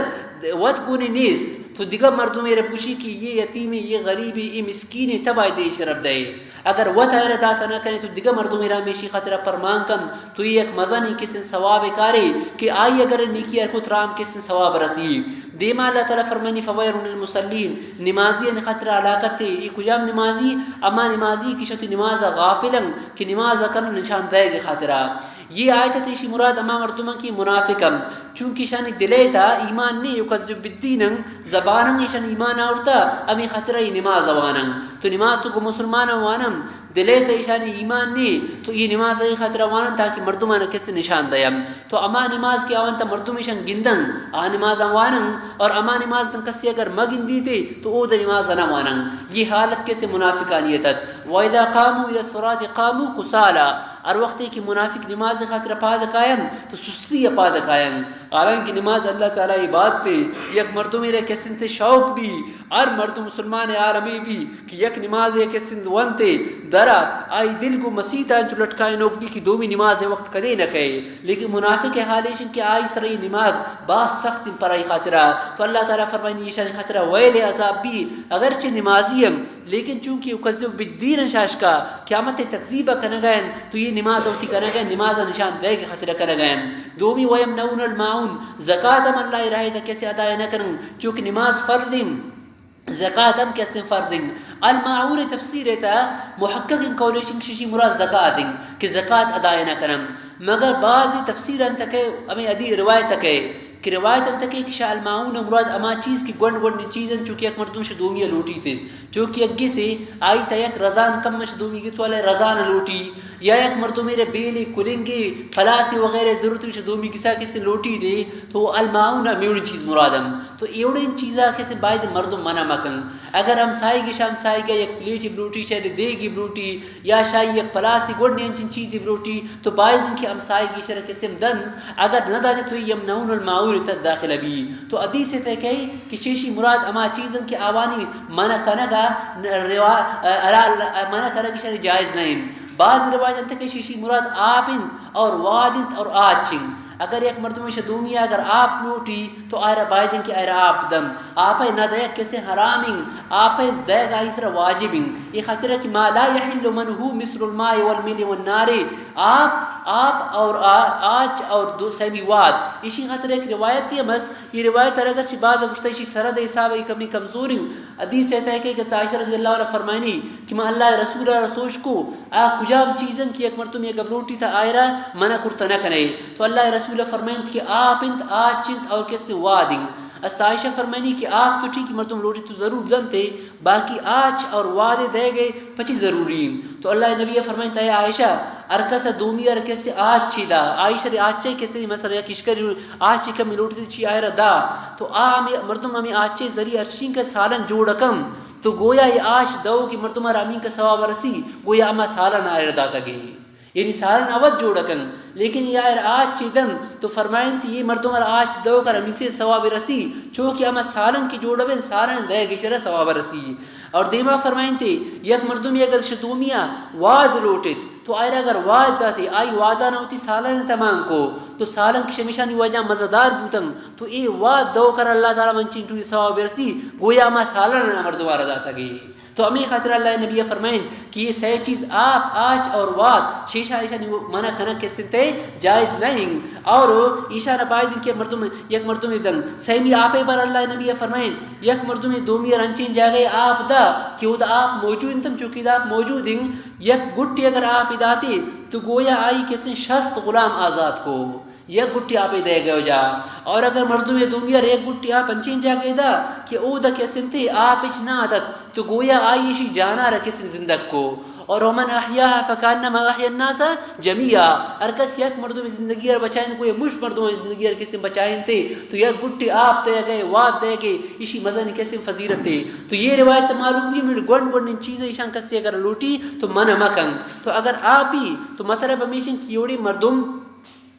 وت گونی نیست تو دگہ مردمے را بگوشی کہ یہ یتیمے، یہ غریبے، یہ مسکینے، تب آئی دے ایش را بدئے۔ اگر وت آئرا داتا نہ کنے تو دگہ مردمے را ہمیشی خاطرا پرمان کن تو یہ یک مزنی کسن ثواب کارے کہ آئی اگر نیکی ار کو ترام کسن ثواب رسی۔ دیما اللہ تعالی فرمانی فویل للمصلین، نمازیانی خاطرا ہلاکتے۔ یہ کجام نمازی؟ اما نمازی کہ شتی نماز غافلن کہ نماز کنن نشان دئیگ خاطرا۔ یہ آیت ء تہ ایشی مراد ہما مردماں کہ منافق انت، چونکہ ایشانی دل ء تہ ایمان نے، یکذب بالدین انت، زبان انت ایشان ایمان آورتا، ہمے خاطر ء نماز وانن۔ تو نماز تو گوں مسلمان وانن، دل ء تہ ایشانی ایمان نے، تو یہ نماز ء خاطر وانن تاکہ مردمان کس نشان دیم۔ تو ہما نماز کہ آوان تہ مردم ایشان گندن، آ نماز وانن، اور ہما نماز تن کسی اگر مگندیتے تو او دہ نماز نہ وانن۔ یہ حالت کس منافقانیت ات۔ وَإِذَا قَامُوا إِلَى الصَّلَاةِ قَامُوا كُسَالَىٰ۔ ہر وقتے کہ منافق نماز خاطر پاد کاین تو سستی ء پاد کاین، حالانکہ نماز اللہ تعالی عبادتے۔ یک مردمے را کسنتے شوق بی، ہر مردم مسلمان عالمی بی کہ یک نماز یک کسنت ونتے درات، آئی دل گو مسیت انچو لٹکائنوک بی کہ دومی نماز وقت کدے نہ کئے۔ لیکن منافق حال ایش کہ آئی سر یہ نماز باز سخت پر آئی خاطرہ۔ تو اللہ تعالی فرمائنی ایشانی خاطرہ ویل عذاب بی، اگرچہ نمازی ہم لیکن چونکہ یکذب بالدین شاشکا قیامت تکذیب کنگا انت تو یہ نماز وتی کنگا انت، نماز نشان دئیگ خاطر کنگا انت۔ دومی ویمنعون الماعون، زکات ہم اللہ راہ تہ کسے ادا نہ کنن، چونکہ نماز فرض انت، زکات ہم کسے فرض انت۔ الماعون تفسیر تہ محقق ان قول ایش انت ششی مراد زکات انت کہ زکات ادا نہ کنن، مگر بعضی تفسیر انت کہ ہمیں ادی روایت کہ کہ روایت انت کہ شہ الماعون مراد ہما چیز کہ گونڈ گونڈ چیز انت، چونکہ یک مردم شہ دومی لوٹیت، چونکہ یک گسے آئی تہ یک رزان کم شہ دومی گس والا رزان لوٹی، یا یک مردمے را بیلے، کلنگے، پلاسے وغیرہ ضرورت شہ دومی گسا کسے لوٹیت، تو الماعون ہمیوڑیں چیز مراد انت۔ تو ایوڑیں چیزا کسے باید مردم منع مکن۔ اگر ہمسائیگے شہ ہمسائیگا یک پلیٹے بلوٹی، شہ دیگے بلوٹی، یا شاہی یک پلاسی گونڈیں انچیں چیزے بلوٹی تو باید انت کہ ہمسائیگی شر کسم دنت، اگر نہ داتے تو یمنعون الماعون تہ داخل بی۔ تو حدیث تہ کئی کہ شیشی مراد ہما چیز انت کہ آوانی منع کنگا روا-، ارا-، منع کنگی شر جائز نہ انت۔ بعض روایت انت کہ شیشی مراد آپ انت اور واد انت اور آچ انت۔ اگر یک مردمے شہ دومی ءَ اگر آپ لوٹی، تو آئرا باید انت کہ آئرا آپ دنت۔ آپ ءِ نہ دئیگ کسے حرام انت، آپ ءِ دئیگ آئی سرا واجب انت۔ اے خاطر کہ ما لا یحل منه مثل الماء والملح والنار، آپ، آپ اور آ-، آچ اور دو سیمی واد۔ ایشی خاطر یک روایت ہم است، اے روایت ءَ اگرچہ باز گوشتہ ایشی سرد حساب ءَ کمی کمزور انت۔ حدیث ءِ تہ ءَ کہ عائشہ رضی اللہ عنہا فرمائنی کہ ما اللہ ءِ رسول ءَ را سوج کو، آ کجام چیز انت کہ یک مردم یک گپ لوٹی تہ آئرا منع کرتہ نہ کنئے؟ تو اللہ ءِ رسول ءَ فرمائنت کہ آپ انت، آچ انت اور کسے واد انت۔ است عائشہ فرمائنی کہ آپ تو ٹھیک مردم لوٹی تو ضرور دنتے، باقی آچ اور واد ءِ دئیگ ءِ پچی ضروری انت؟ تو اللہ ءِ نبی ءَ فرمائنت، اے عائشہ، ہر کس ءَ دومی ءَ را کسے آچ چی دا، آئی شری آچ چی کسے مثلا یک اشکری آچ چی کمی لوٹی چی آئرا دا، تو آ ہمے مردم ہمے آچ چی ذریعہ ہرچین کہ سالن جوڑ کن، تو گویا اے آچ دئوکیں مردم ءَ را ہمینکہ ثواب رسی، گویا ہما سالن آئرا داتگی۔ یعنی سالن اود جوڑ کن، لیکن اے آئرا آچ چی دن، تو فرمائنت اے مردم ءَ را آچ دئوک ءَ را ہمینچے ثواب رسی، چو کہ ہما سالن کہ جوڑ بن، سالن دئیگ ءِ شرا ثواب رسی۔ اور دیما فرمائنت، یک مردمے اگر شہ دومی ءَ واد لوٹت، تو آئرا اگر واد داتے، آئی وادان وتی سالن تمام کو، تو سالن کہ شمیشانی وجہ مزہ دار بوتن، تو اے واد دئوک ءَ را اللہ تعالیٰ منچین ٹوری ثواب رسی، گویا ہما سالن مردم ءَ را داتگی۔ تو ہمے خاطر اللہ ءِ نبی ءَ فرمائنت کہ اے سئے چیز آپ، آچ اور واد، شیشا ایشانی منع کنگ کس انت جائز نہ انت۔ اور ایشانا باید انت کہ مردم، یک مردمے دن۔ سیمی آپ ءِ بار اللہ ءِ نبی ءَ فرمائنت، یک مردمے دومی ءَ را انچیں جاگہے آپ دا کہ اودا آپ موجود انت، چونکہ ادا آپ موجود انت، یک گٹے اگر آپ داتے تو گویا آئی کسیں شست غلام آزاد کو۔ یک گٹی آپے دئیگ ءِ وجہ۔ اور اگر مردمے دومی ءَ را یک گٹی آپ انچیں جاگہے دا کہ اودا کس انت آپ ہچ نہ اتت، تو گویا آئی ایشی جانا را کس زندگ کو۔ اور ومن احیاها فکانما احیا الناس جمیعا، ہر کس یک مردمے زندگی ءَ را بچائینت، گویا مش مردمانی زندگی ءَ را کس بچائینت، تو یک گٹی آپ دئیگ ءِ، واد دئیگ ءِ، ایشی مزنیں کس فضیلتے۔ تو اے روایت معلوم بی، من گونڈ گونڈیں چیز ایشان کسے اگر لوٹی تو منع مکن۔ تو اگر آپ بی تو مطلب ہمیش انت کہ اوڑی مردم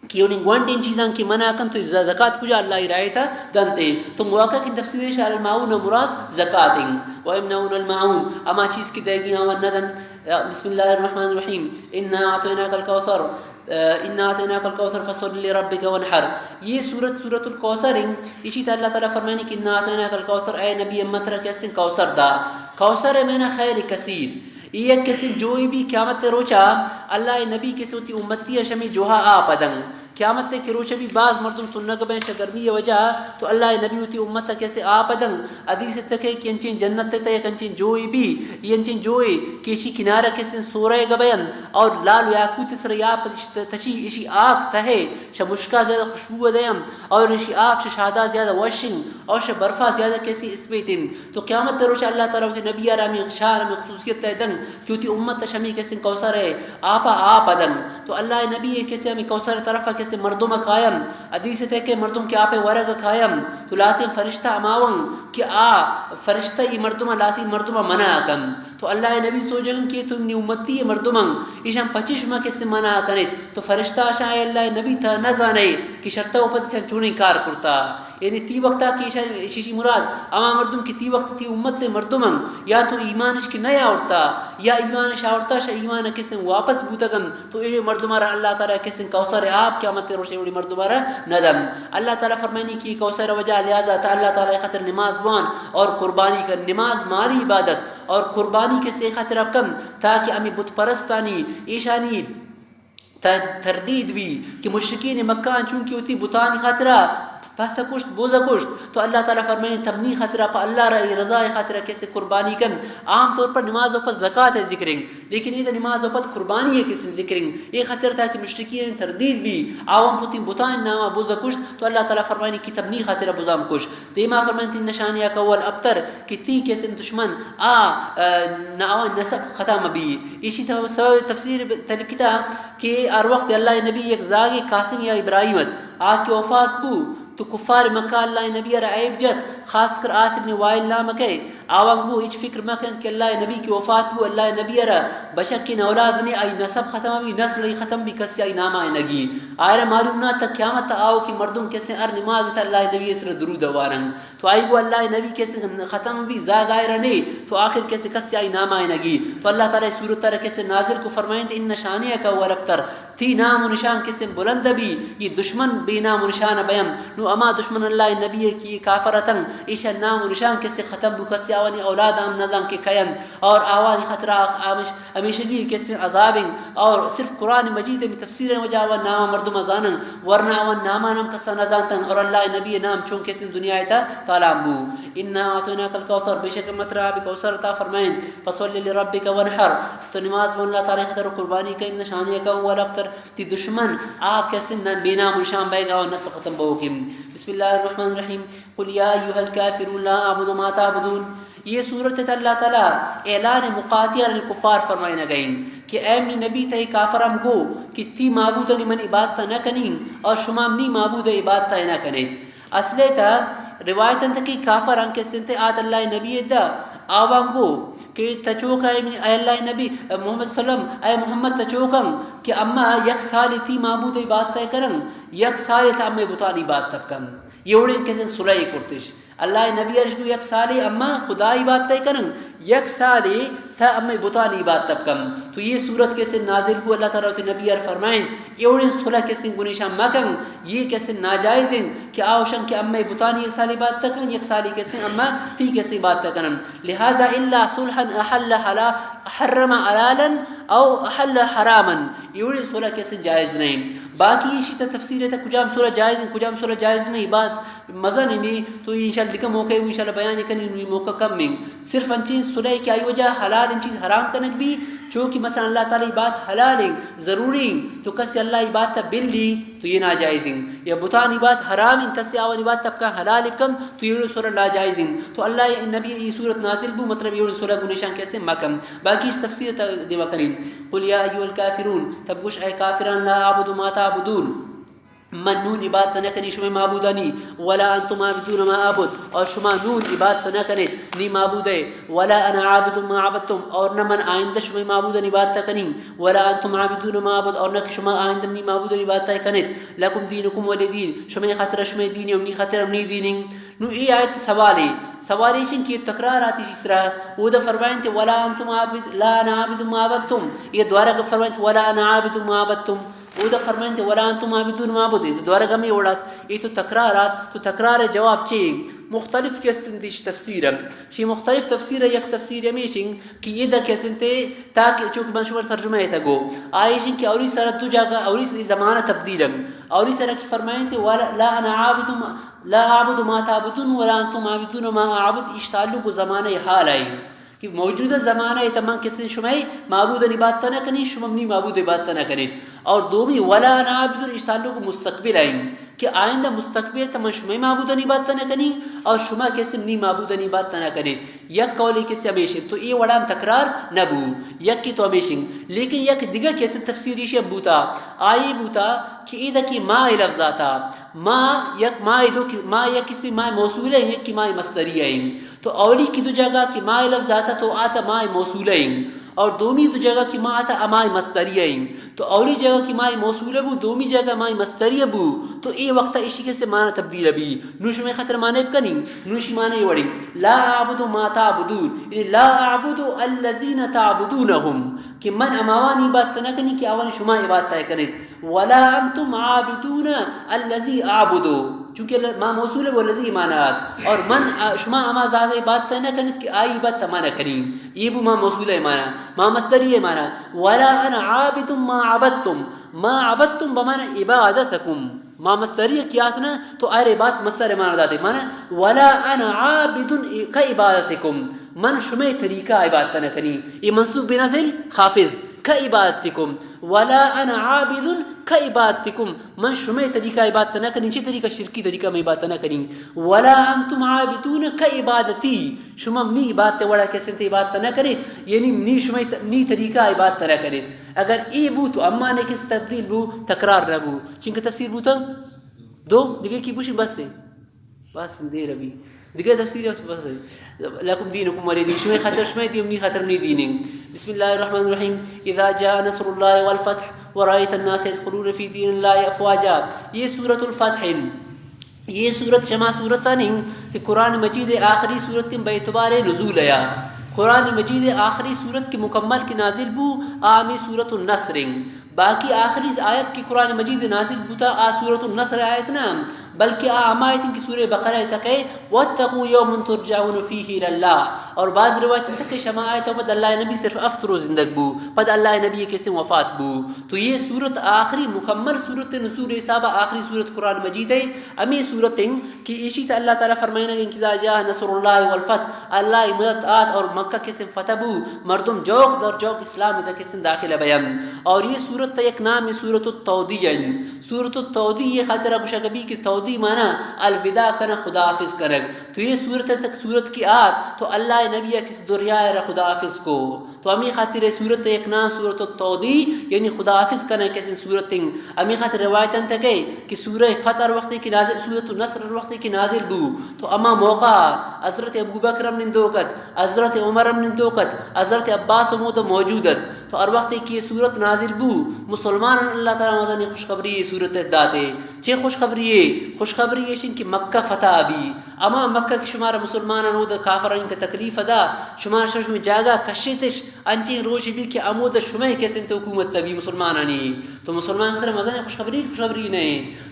کہ انہیں گونڈیں چیزاں کہ منع کن تو ز-، زکات کجا اللہ ءِ راہ ءِ تہا دنتے۔ تو موقع کہ تفسیر شاہ الماعون مراد زکات ہیں۔ و یمنعون الماعون، اما چیز کہ دئیگی آوان نہ دن۔ بسم اللہ الرحمن الرحیم۔ انا اعطیناک الکوثر، انا اعطیناک الکوثر فصل لربک وانحر۔ یہ سورت، سورت الکوثر ہیں۔ اسی تہا اللہ تعالیٰ فرمائنی کہ انا اعطیناک الکوثر، اے نبی امت را کسیں کوثر دا۔ کوثر ءِ معنی خیر کثیر۔ اے یک کسیں جوئے بی قیامت ءِ روچا، اللہ ءِ نبی کسے وتی امتی ءَ شمی جوہا آپ دن۔ قیامت ءِ کہ روچ بی باز مردم تنگ بین شہ گرمی ءِ وجہ، تو اللہ ءِ نبی وتی امت ءَ کسے آپ دن۔ حدیث ءِ تہا کہ انچیں جنت ءِ تہا یک انچیں جوئے بی، اے انچیں جوئے کہ اشی کنارہ کسیں سورہ گبین اور لال و یاقوت سر یا پتش-، تچی اشی آگ تہے شہ مشکا زیادہ خوشبو دیم اور اشی آپ شہ شہدا زیادہ وشنگ اور شہ برفا زیادہ کسے اسپیتن۔ تو قیامت ءِ روچ اللہ تعالیٰ وتی نبی ءَ را ہمے شان، ہمے خصوصیت ءَ دنت کہ وتی امت ءَ شہ ہمے کسیں کوثر ءِ آپ ءَ آپ دنت۔ تو اللہ ءِ نبی ءَ کسے ہمے کوثر ءِ طرف ءَ کسے مردم ءَ کاینت، حدیث ءِ تہا کہ مردم کہ آپ ءِ ورگ ءَ کاینت، تو لہتیں فرشتہ ہما انت کہ آ فرشتہ اے مردم ءَ، لہتیں مردم ءَ منع کنت۔ تو اللہ ءِ نبی سوجگ انت کہ تو منی امتی ءِ مردم انت، ایشاں پچش ما کسے منع کنیت۔ تو فرشتہ اشاں، اے اللہ ءِ نبی، تہ نہ زانئے کہ شرتہ و پد چن چونیں کار کرتا۔ یعنی تی وقتا کہ ایشا-، ایشی مراد ہما مردم کہ تی وقت تی امت ءِ مردم انت، یا تو ایمانش کہ نہ آورتا، یا ایمانش آورتا، شہ ایمان کسیں واپس بوتگ انت، تو اے مردم ءَ را اللہ تعالیٰ کسیں کوثر ءِ آپ قیامت ءِ روچ ءَ وڑی مردم ءَ را نہ دنت۔ اللہ تعالیٰ فرمائنی کہ کوثر ءِ وجہ لہذا تہ اللہ تعالیٰ ءِ خاطر نماز بوان اور قربانی کن۔ نماز مالی عبادت اور قربانی کسے خاطر کن تاکہ ہمے بت پرستانی ایشانی ت-، تردید بی کہ مشرکین مکہ آں چونکہ وتی بتانی خاطرا پس کشت، بز کشت، تو اللہ تعالیٰ فرمائنی تمنی خاطرا، پہ اللہ ءِ رضا ءِ خاطرا کسے قربانی کن۔ عام طور پر نماز ءَ پس زکات ءِ ذکر انت، لیکن ادا نماز ءَ پد قربانی ءِ کسے ذکر انت۔ اے خاطر تاکہ مشرکین تردید بی، آوان پہ وتی بتانی ناما بز کشت، تو اللہ تعالیٰ فرمائنی کہ تمنی خاطرا بزاں کشت۔ دیما فرمائنی تین نشانیاں کہ اول ابتر کہ تی کسیں دشمن آ، آ، نہ آوان نسب ختم بی۔ ایشی تہ-، سبب تفسیر ب-، تلکتا کہ ہر وقت اللہ ءِ نبی یک زاگے قاسم یا ابراہیم ات، آ کہ وفات بو، تو کفار مکہ اللہ ءِ نبی ءَ را عیب جت، خاص کر عاص ابن وائل نام کئے، آوان گو ہچ فکر مکن کہ اللہ نبی کہ وفات بو، اللہ نبی را بشکین اولاد نے، آئی نسب ختم بی، نسل ای ختم بی، کسی آئی ناما نگی۔ آئرا معلوم نہ تا قیامت آو کہ مردم کسے ہر نماز تا اللہ نبی سر درود وارن۔ تو آئی گو اللہ نبی کسے ختم بی، زاگ آئرا نے، تو آخر کسے کسی آئی ناما نگی۔ تو اللہ تعالی سورت تر کسے نازل کو، فرمائیں، ان شانئک هو الابتر، تی نام و نشان کسے بلند بی، یہ دشمن بے نام و نشان بین۔ نو اما دشمن اللہ نبی کی کافر اتن، ایشا نام و نشان کسے ختم بو، کسے آوانی اولاد ہم نزان کہ کین، اور آوانی خطرہ آخ-، آمش-، ہمیشگی کسے عذاب ہیں، اور صرف قرآن مجید میں تفسیر وجہ آوان نام مردم زانن، ورنہ آوان نامان ہم کسا نزانتن، اور اللہ نبی نام چون کسے دنیا تا تالان بو۔ انا اعطیناک الکوثر، بے شک مترا آب کوثر عطا فرمائیں، فصل لربک وانحر، تو نماز بو اللہ تعالی خاطر قربانی کن، ان شانئک هو الابتر، تی دشمن آ کسے نہ بے نام و نشان بیگا و نسل ختم بوکیں۔ بسم اللہ الرحمن الرحیم۔ قل یا ایھا الکافرون لا اعبد ما تعبدون۔ یہ سورت ات اللہ تعالی اعلان مقاطعہ للکفار فرمائنگا ہیں کہ اے منی نبی، تئی کافران گو کہ تی معبودانی من عبادت نہ کنیں اور شما منی معبود عبادت نہ کنیت۔ اصل تا روایت انت کہ کافر انکس انت آت اللہ نبی دا، آوان گو کہ تچوکا، اے اللہ نبی محمد صلی اللہ علیہ وسلم، اے محمد تچوکن کہ اما یک سال تی معبود عبادت کنن، یک سال تا امے بتانی عبادت کن۔ یہ وڑیں کسے صلح کرتش۔ اللہ نبی ارش گو یک سالے اما خدائی عبادت کنن، یک سالے تا امے بتانی عبادت کن۔ تو یہ سورت کسے نازل کو، اللہ تعالی تے نبی ار فرمائیں، اے وڑیں صلح کسے گنیشان مکن، یہ کسے ناجائز ہیں کہ آوشن کہ امے بتانی یک سالے عبادت کن، یک سالے کسے اما تی کسے عبادت کنن۔ لہذا الا صلحا احل حلا-، حرم حلالا او احل حراما، اے وڑیں صلح کسے جائز نہیں۔ باقی ایشی تا تفسیر تا کجام صلح جائز ہیں، کجام صلح جائز نہیں، باز مزن نی، تو انشاءاللہ دگہ موقع، انشاءاللہ بیان کنی، نی موقع کم ہیں۔ صرف انچیں صلح کہ آئی وجہ حلال ان چیز حرام کنگ بی، چونکہ مثلا اللہ تعالی بات حلال ہیں، ضروری ہیں، تو کسی اللہ بات تا بل لی، تو یہ ناجائز ہیں۔ یا بتانی بات حرام ہیں، کسی آوانی بات تب کن حلال کن، تو یہ صلح ناجائز ہیں۔ تو اللہ نبی یہ سورت نازل بو، مطلب یہ صلح گنشان کسے مکن۔ باقی اس تفسیر تا دیما کنی۔ قل یا ایھا الکافرون، تب گوش اے کافران، لا اعبد ما تعبدون، من نون عبادت نہ کنی شمئے معبودانی، ولا انتم عابدون ما اعبد، اور شما نون عبادت نہ کنیت نی معبودئے، ولا انا عابد ما عبدتم، اور نہ من آئندہ شمئے معبودانی عبادت کنی، ولا انتم عابدون ما اعبد، اور نہ کہ شما آئندہ نی معبودانی عبادت کنیت، لکم دینکم ولی دین، شمئے خاطر شمئے دین و نی خاطر نی دین۔ نو اے آیت سوالے، سوال ایشن کہ تکرار آتی چیز را، اودا فرمائنت ولا انتم عابد، لا انا عابد ما عبدتم، یہ دوارہ فرمائنت ولا انا عابد ما عبدتم۔ اودا فرمائنت ولا انتم عابدون ما اعبد، دوارہ گمی وڑات، اے تو تکرار آت، تو تکرار جواب چے؟ مختلف قسم دیش تفسیر ہیں۔ شی مختلف تفسیر، یک تفسیر ہمیشن کہ یہ دا قسم تے تاکہ چونکہ من شمار ترجمہ ایتا گو، آئیشن کہ اولی سر دو جاگہ، اولی سر زمانہ تبدیل ہیں۔ اولی سر کہ فرمائنت ولا، لا انا عابد ما، لا اعبد ما تعبدون ولا انتم عابدون ما اعبد، اش تعلق زمانہ حال آئی۔ کہ موجودہ زمانہ ء تہ من کسے شمئے معبودانی عبادت نہ کنی، شما منی معبود عبادت نہ کنیت۔ اور دومی ولا انا عابد، اش تعلق مستقبل آئیں کہ آئندہ مستقبل تہ من شمئے معبودانی عبادت نہ کنی اور شما کسے منی معبودانی عبادت نہ کنیت۔ یک قولی کسے ہمیشن تو اے وڑان تکرار نہ بو، یک کی تو ہمیشن۔ لیکن یک دگہ کسے تفسیر ایشی بوتا، آئی بوتا کہ ایدہ کی ما لفظ آتا، ما یک ما دو کی-، ما یک قسمی ما موصولہ ہیں، یک کی ما مصدریہ ہیں۔ تو اولی کی دو جگہ کہ ما لفظ آتا تو آتا ما موصولہ ہیں، اور دومی دو جگہ کہ ما آتا ما مصدریہ ہیں۔ تو اولی جگہ کہ ما موصولہ بو، دومی جگہ ما مصدریہ بو، تو اے وقت اشی کسے معنی تبدیل بی۔ نو شمئے خاطر معنی کنی، نو شی معنی وڑی۔ لا اعبد ما تعبدون، یعنی لا اعبد الذین تعبدونهم، کہ من اماوانی عبادت نہ کنی کہ آوانی شما عبادت کنیت۔ ولا انتم عابدون الذی اعبد، چونکہ ما موصول و الذی معنی آت، اور من، آ، شما ہما ذات عبادت نہ کنیت کہ آئی عبادت ما نہ کنی۔ یہ بو ما موصول معنی، ما مصدری معنی۔ ولا انا عابد ما عبدتم، ما عبدتم بمعنی عبادتکم۔ ما مصدری کیات نا تو ار عبادت مصدر معنی داتے۔ معنی ولا انا عابد کا عبادتکم، من شمئے طریقہ عبادت نہ کنی۔ یہ منصوب بنزل خافض، کا عبادتکم۔ ولا انا عابد کا عبادتکم، من شمئے طریقہ عبادت نہ کنی، چی طریقہ؟ شرکی طریقہ میں عبادت نہ کنی۔ ولا انتم عابدون کا عبادتی، شما منی عبادت وڑا کسے تے عبادت نہ کنیت، یعنی منی شمئے ت-، منی طریقہ عبادت نہ کنیت۔ اگر اے بو تو اما نے کس تبدیل بو، تکرار نہ بو، چنکہ تفسیر بوتا دو دگہ کی بوشی بس ہے۔ بس دیر ابھی. دگہ تفسیر بس، بس. لکم دینکم ولی دین. شمئے خاطر شمئے دین، منی خاطر منی دین. بسم الله الرحمن الرحيم. إذا جاء نصر الله والفتح ورأيت الناس يدخلون في دين الله أفواجا. یہ سورة الفتح انت. یہ سورت شما سورتانی کہ قرآن مجید آخری سورت انت بہ اعتبار نزول یا. قرآن مجید آخری سورت کہ مکمل کہ نازل بو، آ ہمے سورة النصر انت. باقی آخری آیت کہ قرآن مجید نازل بوتا، آ سورة النصر آیت نہ، بلکہ آ ہما آیت انت کہ سورہ بقرہ تکے، واتقوا يوما ترجعون فيه إلى الله. اور بعض روایت تکے شما آیت پد اللہ نبی صرف ہفت روز زندگ بو، پد اللہ نبی کسے وفات بو. تو یہ سورت آخری مکمل سورت نزول حساب آخری سورت قرآن مجید ہے. ہمے سورت انت کہ ایشی تا اللہ تعالی فرمائنا کہ إذا جاء نصر الله والفتح، اللہ مدد آت اور مکہ کسے فتح بو، مردم جوک در جوک اسلام تا کسے داخل بیان. اور یہ سورت تا یک نام سورة التوديع انت. سورة التوديع یہ خاطر گوشگ بی کہ توديع معنی الوداع کنگ، خدا حافظ کنگ. تو یہ سورت تک سورت کی آت تو اللہ نبی کس دریائے را خدا حافظ کو. تو ہمے خاطر اے سورت یک نام سورة التوديع، یعنی خدا حافظ کنگ کسے سورت انت. ہمے خاطر روایت انت کہ، کہ سورہ فتح ہر وقت کہ نازل، سورة النصر ہر وقت کہ نازل بو، تو ہما موقع حضرت ابوبکر ہم نندوک ات، حضرت عمر ہم نندوک ات، حضرت عباس ہم اودا موجود ات. تو ہر وقت کہ یہ سورت نازل بو، مسلمان اللہ تعالی مزنی خوشخبری یہ سورت داتے. چے خوشخبری ہے؟ خوشخبری ایش انت کہ مکہ فتح بی. ہما مکہ کہ شمارا مسلمانان اودا کافرانی کہ تکلیف دا، شمارا شش میں جاگہ کشیتش، انچیں روچ بی کہ ہمودا شمئے کسے انت حکومت بی مسلمانانی. تو مسلمان خاطر مزن خوشخبری، خوشخبری نہ.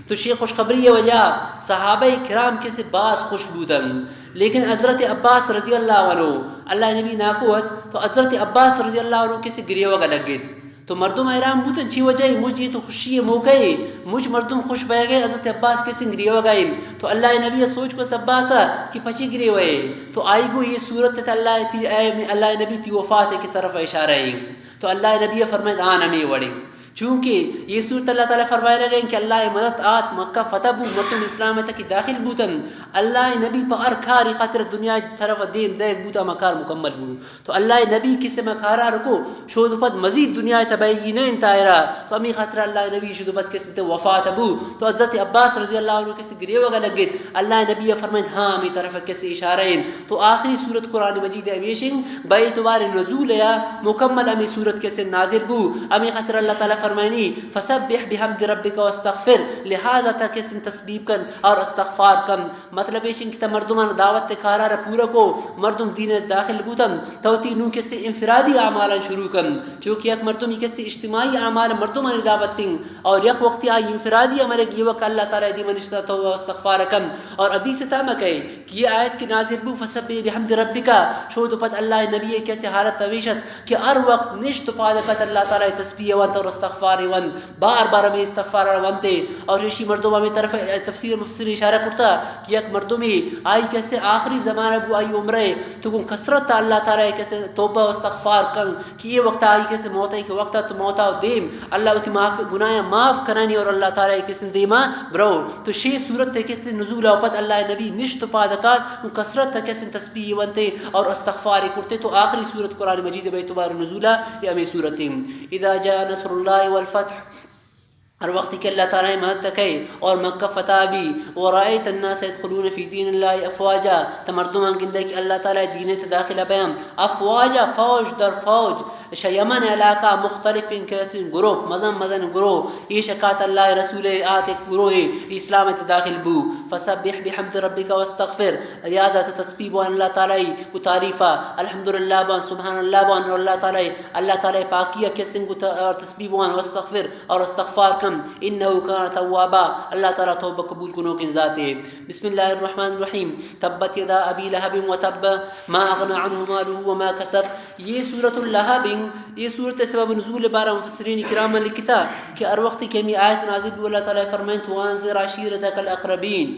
تو شی خوشخبری وجہ صحابہ کرام کسے باز خوش بودن، لیکن حضرت عباس رضی اللہ عنہ، اللہ نبی ناکو ات، تو حضرت عباس رضی اللہ عنہ کسے گریوگا لگت. تو مردم حیران بوتن، چی وجہ ہے؟ مجھ یہ تو خوشی موقع ہے، مجھ مردم خوش بہ گئے، حضرت عباس کسے گریوگا ہے. تو اللہ نبی سوچ کو عباس کہ پچی گریوے. تو آئی گو یہ سورت تے اللہ تی، اے اللہ نبی تی وفات کی طرف اشارہ ہے. تو اللہ نبی فرمائے آن ہمیں وڑے. چونکہ یہ سورت اللہ تعالی فرمائے لگے کہ اللہ مدد آت، مکہ فتح بو، مردم اسلام تک داخل بوتن. اللہ نبی پہ ہر کاری خاطر دنیا طرف دیم دے بوتا، ہما کار مکمل بو. تو اللہ نبی کسے ہما کارا رکو، شود پد مزید دنیا تباہی نہ انت آئرا. تو ہمیں خاطر اللہ نبی شود پد کسے تے وفات بو. تو حضرت عباس رضی اللہ عنہ کسے گریوگا لگت. اللہ نبی فرمائیت، ہاں، ہمیں طرف کسے اشارہ انت. تو آخری سورت قرآن مجید ہمیش انت، بہ اعتبار نزول یا مکمل ہمیں سورت کسے نازل بو. ہمیں خاطر اللہ تعالی فرمائنی، فسبح بحمد ربک واستغفر، لہذا تا کسے تسبیح کن اور استغفار کن. مطلب ایش انت کہ تا مردمان دعوت کارا را پورا کو، مردم دین داخل بوتن، تو تی نو کسے انفرادی اعمالان شروع کن، چونکہ یک مردمی کسے اجتماعی اعمال مردمانی دعوت انت، اور یک وقتی آئی انفرادی امر گیوک اللہ تعالی دیما نشتا تو استغفار کن. اور حدیث تا مکے کہ یہ آیت کہ نازل بو، فسبح بحمد ربک، شود پد اللہ نبی کسے حالت تویشت کہ ہر وقت نشت پاد کت اللہ تعالی تسبیح ونت اور استغفار ونت. بار بار ہمیں استغفار ونتے. اور اشی مردم ہمیں طرف تفسیر مفسر اشارہ کرتا کہ یک مردمی آئی کسے آخری زمانہ بو، آئی عمرے تو گوں کثرت اللہ تعالی کسے توبہ و استغفار کن کہ یہ وقت آئی کسے موت ہے کہ وقت تو موتا دیم اللہ وتی معاف، گناہ معاف کنانی اور اللہ تعالی کسے دیما برو. تو شی سورت کسے نزول او پد اللہ نبی نشت پاد کات و کثرت کسے تسبیح ونتے اور استغفار کرتے. تو آخری سورت قرآن مجید بہ اعتبار نزولا یہ ہمیں سورت ہیں. اذا جاء نصر الله والفتح. ہر وقت کہ اللہ تعالی مدد تکے اور مکہ فتح بی، ورأيت الناس يدخلون في دين الله أفواجا، تا مردمان گندے کہ اللہ تعالی دین تے داخل بیان، افواجا، فوج در فوج، شہ یمن علاقہ مختلف کسے گروپ، مزن مزن گروہ، ایش کات اللہ رسول آت ایک گروہ اسلام تے داخل بو. فسبح بحمد ربك واستغفر، لہذا تا تسبیح بوان اللہ تعالی و تعریفا، الحمدللہ بوان، سبحان اللہ بوان، اللہ تعالی، اللہ تعالی پاکیا کسے گو تا-، تسبیح بوان واستغفر، اور استغفار کن، انه کان توابا، اللہ تعالی توبہ قبول کنوکیں ذاتے. بسم اللہ الرحمن الرحیم. تبت یدا ابی لہب وتب، ما اغنی عنہ مالہ وما کسب. یہ سورۃ اللہب ہیں. یہ سورت سبب نزول بارہ مفسرین کرام لکھتا کہ ہر وقت کہ ہمیں آیت نازل بو، اللہ تعالی فرمائیں، وانذر عشیرتک الاقربین.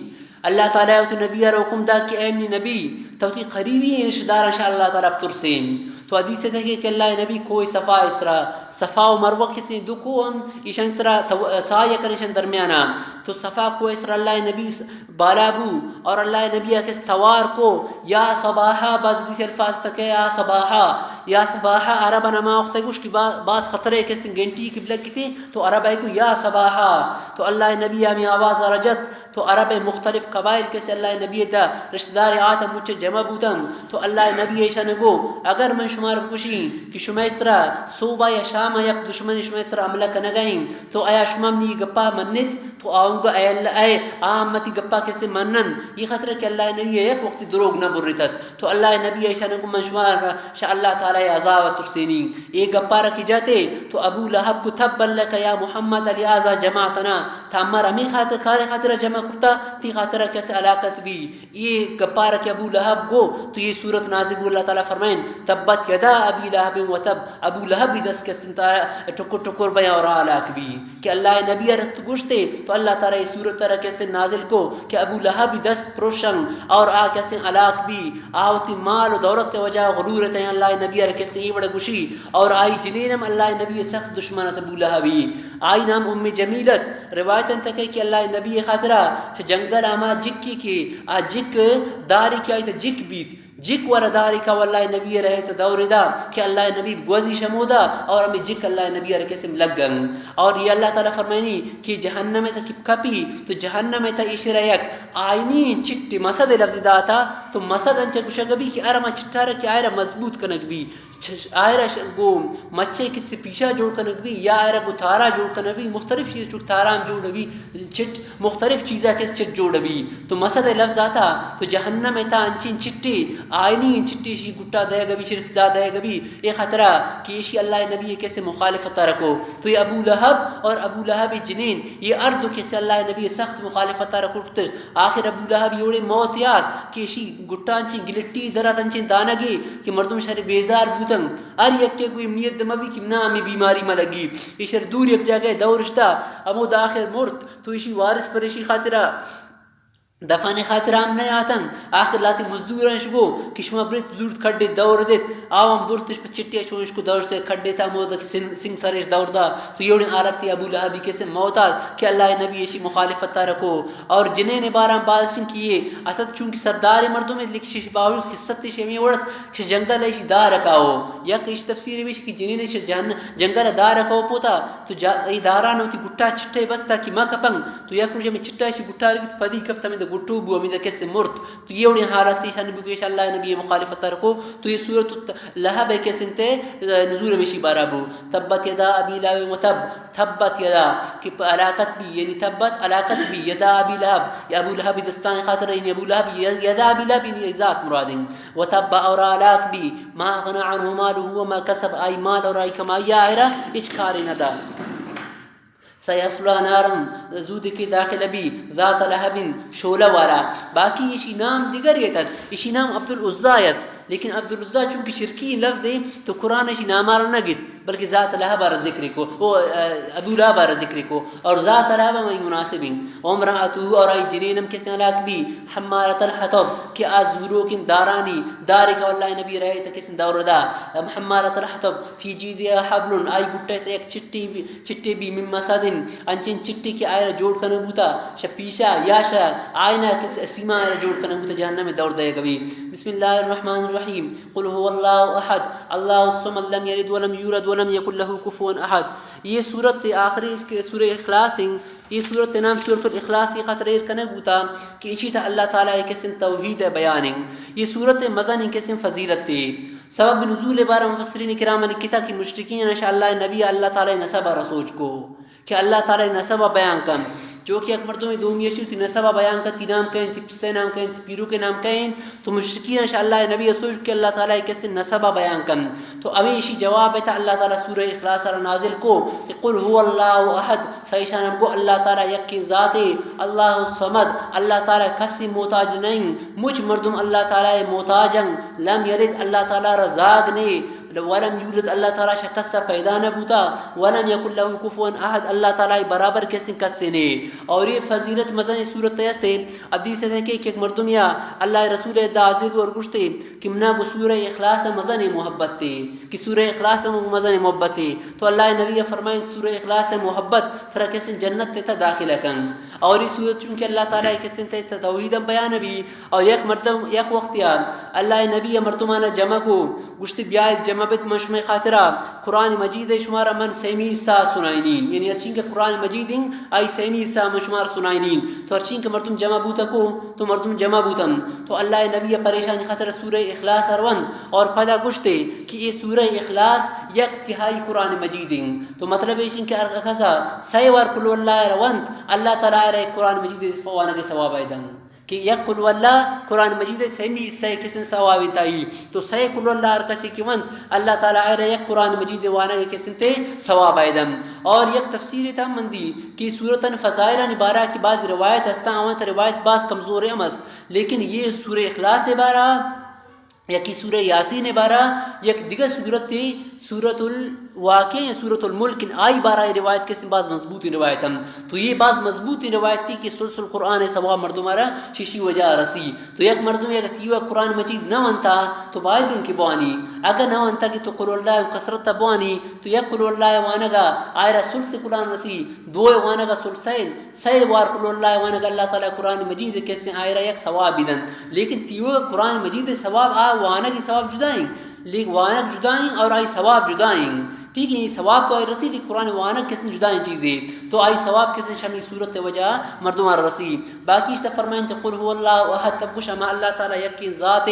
اللہ تعالی وتی نبی ءَ را حکم دات کہ اے منی نبی، تو وتی قریبی رشتہ داراں شہ اللہ تعالی بترسین. تو حدیث ءَ کہ اللہ نبی کوہ صفا ءِ سرا، صفا و مروہ کسے دو کوہ ہم ایشان سرا تو-، سعی کن ایشان درمیانا. تو صفا کوہ ءِ سرا اللہ نبی س-، بالا بو اور اللہ نبی ءَ کس توار کو، یا صباحا، باز حدیث الفاظ تک یا صباحا، یا صباحا، عرب نما وقت گوش کہ با-، باز خطرے کس گھنٹی قبلہ کتے، تو عرب ءَ گو یا صباحا. تو اللہ نبی ہمیں آواز رجت، تو عرب مختلف قبائل کسے اللہ نبی دا رشتہ دار آتا مچ جمع بوتن، تو اللہ نبی ایشان گو، اگر من شمار بکشی کہ شمئے سرا صوبہ یا شام یک دشمن شمئے سرا حملہ کنگا ایں، تو آیا شما منی گپا منت؟ تو آؤنگا اے اللہ، اے آ امتی گپا کسے منن؟ یہ خاطر کہ اللہ نبی یک وقت دروگ نہ برتت۔ تو اللہ نبی ایشان گو، من شمار شا اللہ تعالی عذاب ترسینی۔ اے گپارا کہ جاتے، تو ابو لہب گو، تبا لک یا محمد لہذا جمعتنا، تا مارا ہمیں خاطر، کارے خاطر جمع کرتا، تی خاطر کسے ہلاکت بی۔ یہ گپارا کہ ابو لہب گو، تو یہ سورت نازل بو، اللہ تعالی فرمائن، تبت یدا ابی لہب و تب، ابو لہب ہی دست کسن تا ٹکر ٹکر بیا اور ہلاک بی۔ کہ اللہ نبی ء رت گوشتے، تو اللہ تعالی ء سورت ء را کسے نازل کو کہ ابو لہب ء دست پروشن اور آ کسے ہلاک بی، آ وتی مال و دولت ء وجہ غرور ات، اللہ نبی ء را کسے اے وڑ گوشی، اور آئی جنین ہم اللہ نبی ء سخت دشمن ات ابو لہب ء۔ آئی نام ام جمیل ات۔ روایت انت کہ، کہ اللہ نبی ء خاطرا چہ جنگل ہما جکی کہ آ جک داری کہ آئی تا جک بیت، جک ورا داری کا واللہ نبی رہے تو دور دا کہ اللہ نبی گوزی شمودا اور ہمیں جک اللہ نبی ار کسم لگن۔ اور یہ اللہ تعالی فرمائنی کہ جہنم تا کہ کپی تو جہنم تا اشرا یک آئینی چٹی مسد لفظ داتا، تو مسد انچ گشگ بی کہ ارما چٹارا کہ آئرا مضبوط کنگ بی، چ-، آئرا ش-، گو مچے کسی پیشا جوڑ کنگ بی یا آئرا گو تارا جوڑ کنگ بی، مختلف چیز چک تارا ہم جوڑ بی، چٹ مختلف چیزا کس چٹ جوڑ بی۔ تو مسد لفظ آتا تو جہنم تا انچین چٹی، آئینی چٹی شی گٹا دے گبی، شر سزا دے گبی۔ اے خطرہ کہ ایشی اللہ نبی کسے مخالفت رکھو۔ تو یہ ابو لہب اور ابو لہب جنین، یہ ہر دو کسے اللہ نبی سخت مخالفت رکھو۔ آخر ابو لہب یوڑے موت یات کہ ایشی گٹا انچین گلٹی درات انچین دانگی کہ مردم شر بیزار بوتن۔ ہر یکے گوئی نیت مبی کہ نا ہمیں بیماری ملگی۔ ایشر دور یک جاگہ دورشتا، ہمود آخر مرت۔ تو ایشی وارث پر ایشی خاطرا دفن خاطرا ہم نہ آتن۔ آخر لاتی مزدوران شگو کہ شما بریت زورت کھڈے دور دیت، آوان برتش پہ چٹیا چونش کو دورشتے کھڈے تا مودا کہ سنگ، سنگ سرش دور دا۔ تو یوڑیں حالت ابو لہبی کسے موت آت کہ اللہ نبی ایشی مخالفت تا رکھو۔ اور جنین باران بازشن کیے اتت چونکہ سردار مردم لیکن شش باوی قصت شمی وڑت کہ جنگل ایشی دار کاو۔ یک ایش تفسیر بیش کہ جنین ایش جن-، جنگل دار کاو پوتا، تو جا-، ای داران وتی گٹا چٹے بستا کہ ما کپن، تو یک روچ ہمیں چٹا ایشی گٹا رگت پدی کپت، ہمیں دا گٹو بو، ہمیں دا کسے مرت۔ تو یہ وڑیں حالت ایشان بو کہ ایش اللہ نبی مخالفت رکھو۔ تو یہ سورت الت-، لہب کسے انتے نزول ہمیشی بارا بو۔ تبت یدا ابی لہب و تب، تبت یدا کہ پ-، ہلاکت بی، یعنی تبت ہلاکت بی، یدا ابی لہب، یا ابو لہب دستان خاطر، یعنی ابو لہب ی-، یدا ابی لہب یعنی ای ذات مرادیں۔ و تب اور ہلاک بی، ما اغنی عنہ مالہ و ما کسب، آئی مال اور آئی کمائی آئرا ہچ کارے نہ دا۔ سیصلی نارا، زود کہ داخل بی، ذات لہب، شعلہ والا۔ باقی ایشی نام دیگر یتت، ایشی نام عبدالعزی یت، لیکن عبدالعزی چونکہ شرکی لفظ ہے تو قرآن ایشی نامارا نہ گت۔ بلکہ ذات لہب ء را ذکر کو، او، ابو لہب ء را ذکر کو، اور ذات لہب ہم مناسب ہیں۔ وامرأته، اور آئی جنین ہم کسے ہلاک بی، حمالۃ الحطب، کہ آ زوروکیں دارانی دارے کا اللہ نبی رہے تا کسے دور دا۔ حمالۃ الحطب، فی جیدها حبل، آئی گٹے تا یک چٹی بی، چٹی بی من مسد، انچین چٹی کہ آئرا جوڑ کنگ بوتا، شہ پیشا یا شہ آئینا کس سیما آئرا جوڑ کنگ بوتا، جہنم دور دے گوی۔ بسم اللہ الرحمن الرحیم۔ قل هو اللہ احد، اللہ الصمد، لم یلد ولم یولد ولم یکن لہ کفوا احد۔ یہ سورت آخری کہ سورہ اخلاص ہیں۔ یہ سورت نام سورۃ الاخلاص یہ خاطر ایر کنگ بوتا کہ ایشی تا اللہ تعالی کسن توحید بیان ہیں۔ یہ سورت مزن کسن فضیلت ہے۔ سبب نزول بارہ مفسرین کرام لکھتا کہ مشرکین انشاء اللہ نبی اللہ تعالی نسب رسوج کو۔ کہ اللہ تعالی نسب ء بیان کن۔ جو کہ یک مردمے دومی اشی وتی نسب ء بیان کن، تی نام کئے انت، تی پسے نام کئے انت، تی پیروکے نام کئے انت، تو مشرکین اش اللہ نبی ء سوچ کہ اللہ تعالی کسے نسب ء بیان کن۔ تو ہمے اشی جواب ء تہ اللہ تعالی سورہ اخلاص ء را نازل کو کہ قل هو اللہ احد، سیشان ہم گو اللہ تعالی یکیں ذاتے، اللہ الصمد، اللہ تعالی کسے محتاج نہیں، مچ مردم اللہ تعالی محتاج ہیں، لم یلد، اللہ تعالی را زاگ نے، ولم یولد، اللہ تعالی شہ کس ء پیدا نہ بوتا، ولم یکن لہ کفوا احد، اللہ تعالی برابر کسیں کسے نے۔ اور یہ فضیلت مزن سورت ہے سے حدیث ہے کہ ایک مردم یا اللہ رسول دا حاضر اور گشتے کہ منا گو سورہ اخلاص مزن محبت تے، کہ سورہ اخلاص مزن محبت تے۔ تو اللہ نبی فرمائیں سورہ اخلاص محبت ترا کسیں جنت تے تا داخل کن۔ اور یہ سورت چونکہ اللہ تعالی کسیں تے توحید بیان بھی، اور یک مردم، یک وقت یا اللہ نبی مردمانا جمع کو، گشتی بیائے جمع بیت من شمئے خاطرا قرآن مجید ء شمارا من سیمی حصہ سنائینین، یعنی ہرچین کہ قرآن مجید ہیں، آئی سیمی حصہ من شمار سنائینین۔ تو ہرچین کہ مردم جمع بوتا کو، تو مردم جمع بوتن۔ تو اللہ نبی پریشانی خاطر سورہ اخلاص ء رونت اور پدا گشتے کہ یہ سورہ اخلاص یک تہائی قرآن مجید ہیں۔ تو مطلب ایش کہ ہر کسا سئے وار قل اللہ ء رونت، اللہ تعالی ء را قرآن مجید وانگ ء ثواب ء دن۔ کہ یک قل واللہ قرآن مجید ء سیمی سئے قسم ثواب انت آئی۔ تو سئے قل واللہ ہر کسی کہ ونت، اللہ تعالی ء را یک قرآن مجید ء وانگ ء قسم تے ثواب ء دن۔ اور یک تفسیر تام مندی کہ سورتن فضائلانی بارہ کہ بعض روایت ہستاں، آوان تہ روایت باز کمزور ہم است، لیکن یہ سورہ اخلاص ء بارہ، یکی سورہ یاسین ء بارہ، یک دگہ سورت تے سورت الواقع یا سورت الملک، آئی بارہ روایت کسے باز مضبوطیں روایت ہم۔ تو یہ باز مضبوطیں روایت تھی کہ ثلث القرآن ء ثواب مردم ء را ششی وجہ رسی۔ تو یک مردم یک تیوہ قرآن مجید نہ ونتا تو باید ان کہ بوانی، اگر نہ ونتا کہ تو قل اللہ کثرت بوانی، تو یک قل اللہ وانگا آئرا ثلث قرآن رسی، دو وانگا ثلثین، سئے وار قل اللہ وانگ اللہ تعالی قرآن مجید کسیں آئرا یک ثواب بدن۔ لیکن تیوہ قرآن مجید ثواب آ وانگ ثواب جدائیں، لیکن وانگ جدائیں اور آئی ثواب جدائیں۔ ٹھیک ہے، یہ ثواب تو آئی رسی، لیکن قرآن وانگ کسیں جدائیں چیزیں۔ تو آئی ثواب کسیں شمی صورت وجہ مردم آر رسی۔ باقی اشتا فرمائیں تو قل هو اللہ احد، تب گوش ہما اللہ تعالی یکیں ذات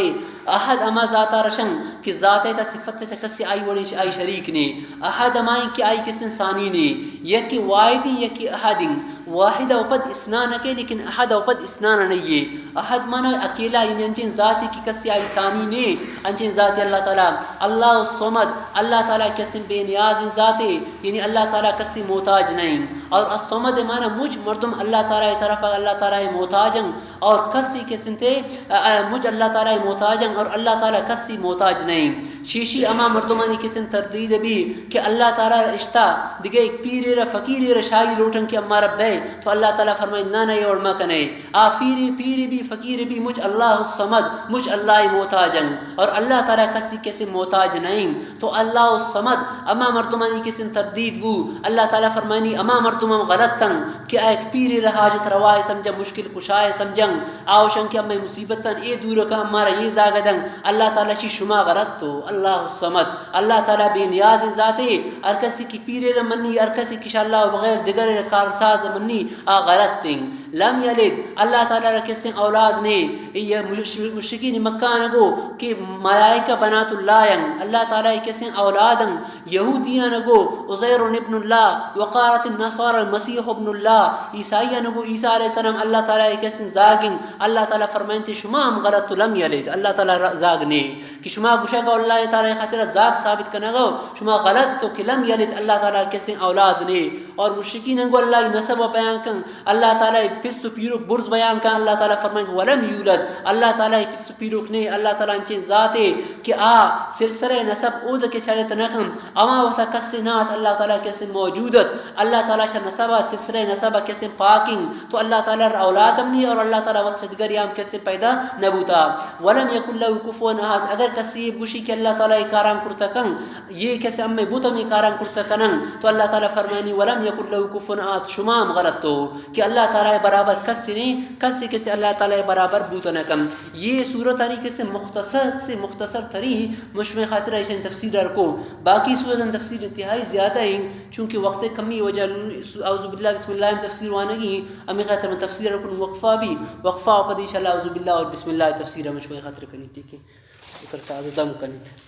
احد، ہما ذاتا رشن کہ ذات تا صفت تا کسی آئی وڑیں آئی شریک نے۔ احد ہمائیں کہ آئی کسیں ثانی نے، یکے واحد ہیں، یکے احد ہیں۔ واحد او پد اثنان کے، لیکن احد او پد اثنان نہیں ہے۔ احد مانا اکیلا، یعنی انچیں ذاتے کہ کسی آئی ثانی نے، انچیں ذاتے اللہ تعالی۔ اللہ الصمد، اللہ تعالی کسیں بے نیازیں ذاتے، یعنی اللہ تعالی کسی محتاج نہیں۔ اور الصمد مانا مچ مردم اللہ تعالی طرف، اللہ تعالی محتاج ہیں۔ اور کسی کسن تے، ا، ا، مچ اللہ تعالی محتاج ہیں اور اللہ تعالی کسی محتاج نہیں۔ شیشی اما مردمانی کسن تردید بھی کہ اللہ تعالی اشتا دگہ ایک پیرے را فقیرے را شاہی لوٹن کہ امارا دے، تو اللہ تعالی فرمائے، نہ، نہ، یہ اور مکنے۔ آ پیرے، پیرے بھی فقیرے بھی مچ اللہ الصمد، مچ اللہ محتاج ہیں اور اللہ تعالی کسی کسی محتاج نہیں۔ تو اللہ الصمد، اما مردمانی کسن تردید بو، اللہ تعالی فرمائنی، اما مردم ہم غلط تن کہ آ یک پیرے را حاجت روائے سمجھن، مشکل کشائے سمجھن، آوشن کہ ہمیں مصیبتن اے دور کا، ہمارا یہ زاگ دن۔ اللہ تعالی شی شما غلط تو، اللہ الصمد، اللہ تعالی بے نیاز ذاتے، ہر کسی کی پیرے را منی، ہر کسی کی شاء اللہ بغیر دگر کارساز منی، آ غلط تیں۔ لم یلد، اللہ تعالی را کسیں اولاد نے۔ یہ مش-، مشرکین مکہ نگو کہ ملائکہ بنات اللہ ین، اللہ تعالی کسیں اولاد ان۔ یہودیاں گو عزیر ابن اللہ، وقالت النصارى المسيح ابن الله، عیسائیاں گو عیسیٰ علیہ السلام اللہ تعالی کسیں زاگیں۔ اللہ تعالی فرمائنتے شما ہم غلط تو، لم یلد، اللہ تعالی را-، زاگ نے۔ کہ شما گوشگ اللہ تعالی خاطر زاگ ثابت کنگ، شما غلط تو کہ لم یلد، اللہ تعالی کسیں اولاد نے۔ اور مشرکین گو اللہ نسب بیان کن، اللہ تعالی پس و پیروک برز بیان کن، اللہ تعالی فرمائیں ولم یولد، اللہ تعالی پس و پیروک نے، اللہ تعالی انچیں ذاتے کہ آ سلسلہ نسب اود کے شریعت نہ کن، اما وقت کس نہ ات، اللہ تعالی کس موجود ات، اللہ تعالی شا نسب، سلسلہ نسب کس پاکیں، تو اللہ تعالی را اولاد ہم نہیں اور اللہ تعالی وت شدگری ہم کس پیدا نہ بوتا۔ ولم یکن له کفوا احد، اگر کسی گوشی کہ اللہ تعالی کاران کرتا کن، یہ کس ہمیں بت ہمیں کاران کرتا کنن، تو اللہ تعالی فرمائنی، ولم یکن له کفوا احد، شما ہم غلط تو کہ اللہ تعالی برابر کس نہیں، کس کس اللہ تعالی برابر بوت نہ کن۔ یہ سورت آنی کس مختصر سے مختصر تری مشمع خاطر ایشن تفسیر ار کو، باقی سورت تفسیر انتہائی زیادہ ہیں، چونکہ وقت کمی وجہ۔ اعوذ باللہ، بسم اللہ تفسیر وانگی، ہمیں خاطر میں تفسیر ار کو وقفہ بھی، وقفہ پد انشاءاللہ اعوذ باللہ اور بسم اللہ تفسیر مشمع خاطر کنی، ٹھیک ہے؟ ذکر تازہ دم کنیت۔